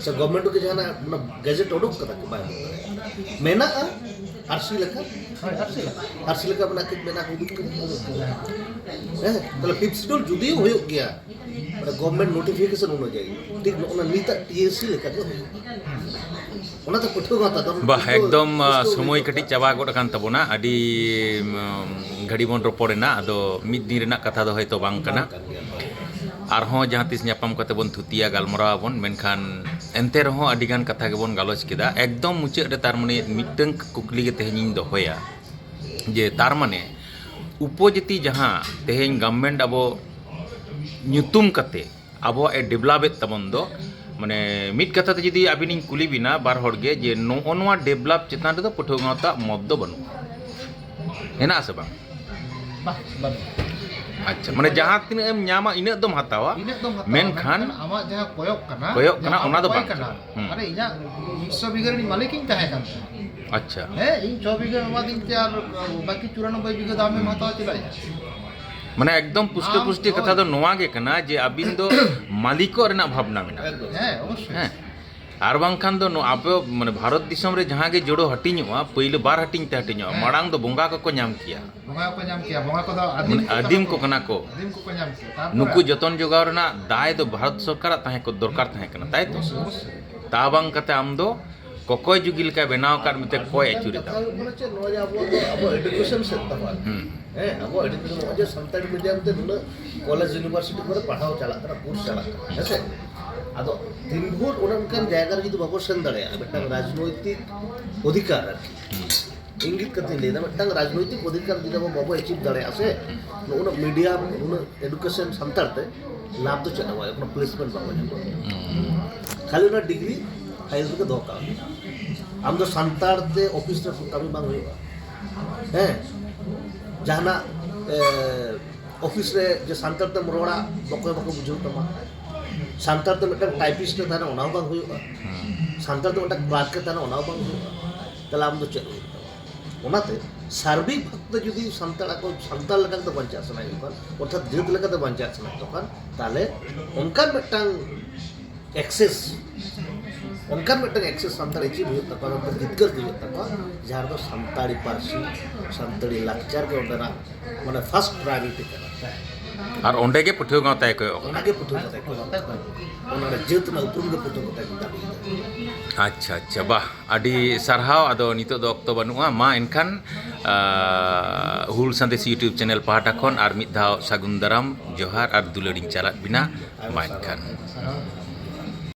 ᱥᱮ ᱜᱚᱵᱷᱢᱮᱱᱴ ᱠᱚ ᱡᱟᱦᱟᱱᱟᱜ ᱚᱱᱟ ᱜᱮᱡᱮᱴ ᱩᱰᱩᱠ ᱠᱟᱫᱟ ᱠᱤ? ᱵᱟᱭ ᱩᱰᱩᱠ ᱠᱟᱫᱟ᱾ ᱢᱮᱱᱟᱜᱼᱟ, ᱟᱨᱥᱤ ᱞᱮᱠᱟ, ᱦᱳᱭ, ᱟᱨᱥᱤ ᱞᱮᱠᱟ᱾ ᱟᱨᱥᱤ ᱞᱮᱠᱟ ᱢᱮᱱᱟᱜ ᱠᱟᱹᱡ ᱢᱮᱱᱟᱜ ᱠᱚ ᱩᱫᱩᱜ ᱠᱟᱱᱟ᱾ ᱦᱮᱸ, ᱛᱟᱦᱞᱮ ᱯᱷᱤᱯᱛᱷ ᱥᱤᱰᱩᱞ ᱡᱩᱫᱤᱭᱳ ᱦᱩᱭᱩᱜ ᱜᱮᱭᱟ, ᱢᱟᱱᱮ ᱜᱚᱵᱷᱚᱨᱱᱢᱮᱱᱴ ᱱᱳᱴᱤᱯᱷᱤᱠᱮᱥᱚᱱ ᱚᱱᱩᱡᱟᱭᱤ, ᱴᱷᱤᱠ ᱱᱚᱜᱼᱚ ᱱᱟ ᱱᱤᱛᱟᱜ ᱴᱤ ᱮ ᱥᱤ ᱞᱮᱠᱟ ᱜᱮ ᱦᱩᱭᱩᱜᱼᱟ᱾ ᱚᱱᱟᱛᱮ ᱯᱟᱹᱴᱷᱩᱣᱟᱹ ᱜᱟᱶᱛᱟ ᱫᱚ ᱵᱟᱦ, ᱯᱟᱹᱴᱷᱩᱣᱟᱹ ᱮᱠᱫᱚᱢ, ᱟᱸ, ᱯᱟᱹᱴᱷᱩᱣᱟᱹ ᱥᱚᱢᱚᱭ ᱜᱟᱶᱛᱟ ᱠᱟᱹᱴᱤᱡ ᱪᱟᱵᱟ ᱜᱚᱫ ᱟᱠᱟᱱ ᱛᱟᱵᱚᱱᱟ᱾ ᱟᱹᱰᱤ, ᱩᱢ, ᱜᱷᱟᱹᱲᱤ ᱵᱚᱱ ᱨᱚᱯᱚᱲ ᱮᱱᱟ, ᱟᱫᱚ ᱢᱤᱫ ᱫᱤᱱ ᱨᱮᱱᱟᱜ ᱠᱟᱛᱷᱟ ᱫᱚ ᱦᱚᱭᱛᱳ ᱵᱟᱝ ᱠᱟᱱᱟ᱾ ᱵᱟᱝ ᱠᱟᱱ ᱜᱮᱭᱟ, ᱦᱳᱭ᱾ ᱟᱨᱦᱚᱸ ᱡᱟᱦᱟᱸ ᱛᱤᱥ ᱧᱟᱯᱟᱢ ᱠᱟᱛᱮ ᱵᱚᱱ ᱛᱷᱩᱛᱤᱭᱟ, ᱜᱟᱞᱢᱟᱨᱟᱣ ᱟᱵᱚᱱ, ᱢᱮᱱᱠᱷᱟᱱ ᱮᱱᱛᱮ ᱨᱮᱦᱚᱸ ᱟᱹᱰᱤ ᱜᱟᱱ ᱠᱟᱛᱷᱟ ᱜᱮᱵᱚᱱ ᱜᱟᱞᱚᱪ ᱠᱮᱫᱟ᱾ ᱮᱠᱫᱚᱢ ᱢᱩᱪᱟᱹᱫ ᱨᱮ ᱛᱟᱨ ᱢᱟᱱᱮ ᱢᱤᱫᱴᱟᱝ ᱠᱩᱠᱞᱤ ᱜᱮ ᱛᱮᱦᱮᱧᱤᱧ ᱫᱚᱦᱚᱭᱟ, ᱡᱮ ᱛᱟᱨ ᱢᱟᱱᱮ ᱩᱯᱚᱡᱟᱹᱛᱤ ᱡᱟᱦᱟᱸ ᱛᱮᱦᱮᱧ ᱜᱚᱵᱷᱚᱨᱱᱢᱮᱱᱴ ᱟᱵᱚ ᱧᱩᱛᱩᱢ ᱠᱟᱛᱮ ᱟᱵᱚᱣᱟᱜ ᱮ ᱰᱮᱵᱷᱞᱚᱯᱮᱫ ᱛᱟᱵᱚᱱ ᱫᱚ, ᱢᱟᱱᱮ ᱢᱤᱫ ᱠᱟᱛᱷᱟ ᱛᱮ ᱡᱩᱫᱤ ᱟᱹᱵᱤᱱᱤᱧ ᱠᱩᱞᱤ ᱵᱤᱱᱟ ᱵᱟᱨ ᱦᱚᱲ ᱜᱮ, ᱡᱮ ᱱᱚᱜᱼᱚ ᱱᱚᱣᱟ ᱰᱮᱵᱷᱞᱚᱯ ᱪᱮᱛᱟᱱ ᱨᱮᱫᱚ ᱯᱟᱹᱴᱷᱩᱣᱟᱹ ᱜᱟᱶᱛᱟ ᱢᱚᱛ ᱫᱚ ᱵᱟᱹᱱᱩᱜᱼᱟ, ᱦᱮᱱᱟᱜᱼᱟ ᱥᱮ ᱵᱟᱝ? ᱵᱟᱝ, ᱵᱟᱹᱱᱩᱜᱼᱟ᱾ ᱟᱪᱪᱷᱟ, ᱢᱟᱱᱮ ᱡᱟᱦᱟᱸ ᱛᱤᱱᱟᱹᱜ ᱮᱢ ᱧᱟᱢᱟ ᱤᱱᱟᱹᱜ ᱫᱚᱢ ᱦᱟᱛᱟᱣᱟ, ᱤᱱᱟᱹᱜ ᱫᱚᱢ ᱦᱟᱛᱟᱣᱟ, ᱢᱮᱱᱠᱷᱟᱱ ᱢᱮᱱᱠᱷᱟᱱ ᱟᱢᱟᱜ ᱡᱟᱦᱟᱸ ᱠᱚᱭᱚᱜ ᱠᱟᱱᱟ, ᱠᱚᱭᱚᱜ ᱡᱟᱦᱟᱸ ᱠᱟᱱᱟ, ᱟᱢ ᱚᱱᱟ ᱫᱚ ᱚᱠᱚᱭ ᱵᱟᱝ ᱠᱟᱱᱟ᱾ ᱠᱟᱱᱟ᱾ ᱦᱩᱸ᱾ ᱟᱨᱮ, ᱤᱧᱟᱹᱜ ᱢᱤᱫ ᱥᱚ ᱵᱤᱜᱷᱟᱹ ᱨᱤᱱᱤᱡ ᱢᱟᱹᱞᱤᱠ ᱤᱧ ᱛᱟᱦᱮᱸ ᱠᱟᱱ ᱛᱟᱦᱮᱸᱫ᱾ ᱟᱪᱪᱷᱟ᱾ ᱦᱮᱸ, ᱤᱧ ᱪᱷᱚ ᱵᱤᱜᱷᱟᱹ ᱮᱢᱟᱫᱤᱧ ᱛᱮ ᱟᱨ ᱵᱟᱹᱠᱤ ᱪᱩᱨᱟᱱᱚᱵᱵᱳᱭ ᱵᱤᱜᱷᱟᱹ ᱫᱚ ᱟᱢᱮᱢ ᱦᱟᱛᱟᱣᱟ, ᱪᱮᱫᱟᱜ ᱭᱟ? ᱢᱟᱱᱮ ᱮᱠᱫᱚᱢ ᱯᱩᱥᱴᱟᱹ ᱟᱢ ᱯᱩᱥᱴᱤ ᱠᱟᱛᱷᱟ ᱫᱚ ᱱᱚᱣᱟ ᱜᱮ ᱠᱟᱱᱟ ᱡᱮ ᱟᱹᱵᱤᱱ ᱫᱚ ᱢᱟᱹᱞᱤᱠᱚᱜ ᱨᱮᱱᱟᱜ ᱵᱷᱟᱵᱽᱱᱟ ᱢᱮᱱᱟᱜᱼᱟ᱾ ᱮᱠᱫᱚᱢ᱾ ᱦᱮᱸ, ᱚᱵᱚᱥᱥᱳᱭ᱾ ᱦᱮᱸ᱾ ᱟᱨ ᱵᱟᱝᱠᱷᱟᱱ ᱫᱚ ᱱᱚᱣᱟ ᱟᱵᱚ ᱢᱟᱱᱮ ᱵᱷᱟᱨᱚᱛ ᱫᱤᱥᱚᱢ ᱨᱮ ᱡᱟᱦᱟᱸ ᱜᱮ ᱡᱳᱲᱳ ᱦᱟᱹᱴᱤᱧᱚᱜᱼᱟ, ᱯᱳᱭᱞᱳ ᱵᱟᱨ ᱦᱟᱹᱴᱤᱧ ᱛᱮ ᱦᱟᱹᱴᱤᱧᱚᱜᱼᱟ᱾ ᱦᱮᱸ᱾ ᱢᱟᱲᱟᱝ ᱫᱚ ᱵᱚᱸᱜᱟ ᱠᱚᱠᱚ ᱧᱟᱢ ᱠᱮᱭᱟ᱾ ᱵᱚᱸᱜᱟ ᱠᱚ ᱧᱟᱢ ᱠᱮᱭᱟ, ᱵᱚᱸᱜᱟ ᱠᱚᱫᱚ ᱟᱹᱫᱤᱢ ᱢᱟᱱᱮ ᱠᱚ ᱟᱹᱫᱤᱢ ᱠᱟᱱᱟ ᱠᱚ ᱠᱚ᱾ ᱠᱟᱱᱟ ᱠᱚ᱾ ᱟᱹᱫᱤᱢ ᱠᱚᱠᱚ ᱧᱟᱢ ᱠᱮᱭᱟ᱾ ᱛᱟᱨᱯᱚᱨᱮ ᱱᱩᱠᱩ ᱡᱚᱛᱚᱱ ᱡᱚᱜᱟᱣ ᱨᱮᱱᱟᱜ ᱫᱟᱭ ᱫᱚ ᱵᱷᱟᱨᱚᱛ ᱥᱚᱨᱠᱟᱨᱟᱜ ᱛᱟᱦᱮᱸ ᱠᱚ ᱫᱚᱨᱠᱟᱨ ᱛᱟᱦᱮᱸ ᱠᱟᱱᱟ, ᱛᱟᱭ ᱛᱚ? ᱚᱵᱚᱥᱥᱳᱭ, ᱚᱵᱚᱥᱥᱳᱭ᱾ ᱛᱟ ᱵᱟᱝ ᱠᱟᱛᱮ ᱟᱢ ᱫᱚ ᱠᱚᱠᱚᱭ ᱡᱩᱜᱤ ᱞᱮᱠᱟᱭ ᱵᱮᱱᱟᱣ ᱟᱠᱟᱫ ᱢᱮᱛᱮ ᱠᱚᱭ ᱟᱹᱪᱩᱨ ᱮᱫᱟ᱾ ᱠᱟᱛᱷᱟ ᱦᱩᱭᱩᱜ ᱠᱟᱱᱟ ᱪᱮᱫ, ᱱᱚᱣᱟ ᱡᱮ ᱟᱵᱚᱣᱟᱜ ᱫᱚ, ᱟᱵᱚ ᱮᱰᱩᱠᱮᱥᱚᱱ ᱥᱮᱫ ᱛᱟᱵᱚᱱ᱾ ᱦᱩᱸ᱾ ᱦᱮᱸ, ᱟᱵᱚ ᱮᱰᱩᱠᱮᱥᱚᱱ, ᱱᱚᱜᱼᱚᱭ ᱡᱮ ᱥᱟᱱᱛᱟᱲᱤ ᱢᱤᱰᱤᱭᱟᱢ ᱛᱮ ᱱᱩᱱᱟᱹᱜ ᱠᱚᱞᱮᱡᱽ ᱤᱭᱩᱱᱤᱵᱷᱟᱨᱥᱤᱴᱤ ᱠᱚᱨᱮ ᱯᱟᱲᱦᱟᱣ ᱪᱟᱞᱟᱜ ᱠᱟᱱᱟ, ᱠᱳᱨᱥ ᱪᱟᱞᱟᱜ ᱠᱟᱱᱟ, ᱦᱮᱸ ᱥᱮ? ᱟᱫᱚ ᱛᱤᱱ ᱵᱷᱳᱨ ᱚᱱᱮ ᱚᱱᱠᱟᱱ ᱡᱟᱭᱜᱟ ᱨᱮ ᱡᱩᱫᱤ ᱵᱟᱵᱚ ᱥᱮᱱ ᱫᱟᱲᱮᱭᱟᱜᱼᱟ, ᱢᱤᱫᱴᱟᱝ ᱨᱟᱡᱽᱱᱳᱭᱛᱤᱠ ᱚᱫᱷᱤᱠᱟᱨ ᱟᱨᱠᱤ, ᱦᱩᱸ᱾ ᱤᱝᱜᱤᱛ ᱠᱟᱛᱮᱧ ᱞᱟᱹᱭᱫᱟ, ᱢᱤᱫᱴᱟᱝ ᱨᱟᱡᱽᱱᱳᱭᱛᱤᱠ ᱚᱫᱷᱤᱠᱟᱨ ᱡᱩᱫᱤ ᱟᱵᱚ ᱵᱟᱵᱚ ᱮᱪᱤᱵᱷ ᱫᱟᱲᱮᱭᱟᱜᱼᱟ ᱥᱮ, ᱱᱩᱱᱟᱹᱜ ᱢᱤᱰᱤᱭᱟᱢ, ᱱᱩᱱᱟᱹᱜ ᱮᱰᱩᱠᱮᱥᱚᱱ ᱥᱟᱱᱛᱟᱲ ᱛᱮ ᱞᱟᱵᱷ ᱫᱚ ᱪᱮᱫ ᱦᱚᱸ ᱵᱟᱝ, ᱠᱳᱱᱳ ᱯᱞᱮᱥᱢᱮᱱᱴ ᱵᱟᱵᱚ ᱧᱟᱢᱟ᱾ ᱦᱩᱸ᱾ ᱠᱷᱟᱹᱞᱤ ᱚᱱᱟ ᱰᱤᱜᱽᱨᱤ ᱯᱷᱟᱭᱤᱞ ᱨᱮᱜᱮ ᱫᱚᱦᱚ ᱠᱟᱜ ᱢᱮ᱾ ᱟᱢ ᱫᱚ ᱥᱟᱱᱛᱟᱲ ᱛᱮ ᱚᱯᱷᱤᱥ ᱨᱮ ᱠᱟᱹᱢᱤ ᱵᱟᱝ ᱦᱩᱭᱩᱜᱼᱟ᱾ ᱦᱮᱸ, ᱡᱟᱦᱟᱱᱟᱜ, ᱮ, ᱚᱯᱷᱤᱥ ᱨᱮ ᱡᱮ ᱥᱟᱱᱛᱟᱲ ᱛᱮᱢ ᱨᱚᱲᱟ, ᱚᱠᱚᱭ ᱵᱟᱠᱚ ᱵᱩᱡᱷᱟᱹᱣ ᱛᱟᱢᱟ᱾ ᱥᱟᱱᱛᱟᱲ ᱛᱮ ᱢᱤᱫᱴᱟᱝ ᱴᱟᱭᱯᱤᱥᱴ ᱮ ᱛᱟᱦᱮᱱᱟ, ᱚᱱᱟ ᱦᱚᱸ ᱵᱟᱝ ᱦᱩᱭᱩᱜᱼᱟ᱾ ᱦᱩᱸ᱾ ᱥᱟᱱᱛᱟᱲ ᱛᱮ ᱢᱤᱫᱴᱟᱝ ᱠᱞᱟᱨᱠ ᱮ ᱛᱟᱦᱮᱱᱟ, ᱚᱱᱟ ᱦᱚᱸ ᱵᱟᱝ ᱦᱩᱭᱩᱜᱼᱟ᱾ ᱛᱟᱦᱞᱮ ᱟᱢ ᱫᱚ ᱪᱮᱫ ᱦᱩᱭᱩᱜ ᱛᱟᱢᱟ? ᱚᱱᱟᱛᱮ ᱥᱟᱨᱵᱤᱠ ᱵᱷᱟᱵᱽ ᱛᱮ ᱡᱩᱫᱤ ᱥᱟᱱᱛᱟᱲ ᱟᱠᱚ ᱥᱟᱱᱛᱟᱲ ᱞᱮᱠᱟ ᱛᱮ ᱵᱟᱧᱪᱟᱜ ᱥᱟᱱᱟᱭᱮᱫ ᱠᱚᱣᱟ, ᱚᱨᱛᱷᱟᱛ ᱡᱟᱹᱛ ᱞᱮᱠᱟᱛᱮ ᱵᱟᱧᱪᱟᱜ ᱥᱟᱱᱟᱭᱮᱫ ᱠᱚ ᱠᱷᱟᱱ, ᱛᱟᱦᱞᱮ ᱚᱱᱠᱟᱱ ᱢᱤᱫᱴᱟᱝ ᱮᱠᱥᱮᱥ ᱚᱱᱠᱟᱱ ᱢᱤᱫᱴᱟᱝ ᱮᱠᱥᱮᱥ ᱥᱟᱱᱛᱟᱲ ᱮᱪᱤᱵᱷ ᱦᱩᱭᱩᱜ ᱛᱟᱠᱚᱣᱟ, ᱡᱤᱛᱠᱟᱹᱨ ᱦᱩᱭᱩᱜ ᱛᱟᱠᱚᱣᱟ, ᱡᱟᱦᱟᱸ ᱨᱮᱫᱚ ᱥᱟᱱᱛᱟᱲᱤ ᱯᱟᱹᱨᱥᱤ, ᱥᱟᱱᱛᱟᱲᱤ ᱞᱟᱠᱪᱟᱨ ᱜᱮ ᱚᱸᱰᱮᱱᱟᱜ ᱢᱟᱱᱮ ᱯᱷᱟᱥᱴ ᱯᱨᱟᱭᱳᱨᱤᱴᱤ ᱠᱟᱱᱟ᱾ ᱟᱨ ᱚᱸᱰᱮ ᱜᱮ ᱯᱟᱹᱴᱷᱩᱣᱟᱹ ᱜᱟᱶᱛᱟᱭ ᱠᱚᱭᱚᱜ ᱠᱟᱱᱟ᱾ ᱚᱱᱟᱜᱮ ᱯᱟᱹᱴᱷᱩᱣᱟᱹ ᱠᱟᱛᱮ ᱠᱚ ᱚᱱᱟ ᱡᱟᱹᱛ ᱨᱮᱱᱟᱜ ᱩᱯᱨᱩᱢ ᱜᱮ ᱯᱟᱹᱴᱷᱩᱣᱟᱹ ᱠᱟᱛᱮ ᱠᱚ ᱫᱟᱹᱵᱤᱭᱮᱫᱟ᱾ ᱟᱪᱪᱷᱟ ᱟᱪᱪᱷᱟ, ᱵᱟᱦ, ᱟᱹᱰᱤ ᱥᱟᱨᱦᱟᱣ᱾ ᱟᱫᱚ ᱱᱤᱛᱚᱜ ᱫᱚ ᱚᱠᱛᱚ ᱵᱟᱹᱱᱩᱜᱼᱟ, ᱢᱟ ᱮᱱᱠᱷᱟᱱ ᱟᱸ, ᱦᱩᱞ ᱥᱟᱸᱫᱮᱥ YouTube ᱪᱮᱱᱮᱞ ᱯᱟᱦᱴᱟ ᱠᱷᱚᱱ ᱟᱨ ᱢᱤᱫ ᱫᱷᱟᱣ ᱥᱟᱹᱜᱩᱱ ᱫᱟᱨᱟᱢ, ᱡᱚᱦᱟᱨ ᱟᱨ ᱫᱩᱞᱟᱹᱲᱤᱧ ᱪᱟᱞᱟᱫ ᱵᱤᱱᱟ᱾ ᱢᱟ ᱮᱱᱠᱷᱟᱱ᱾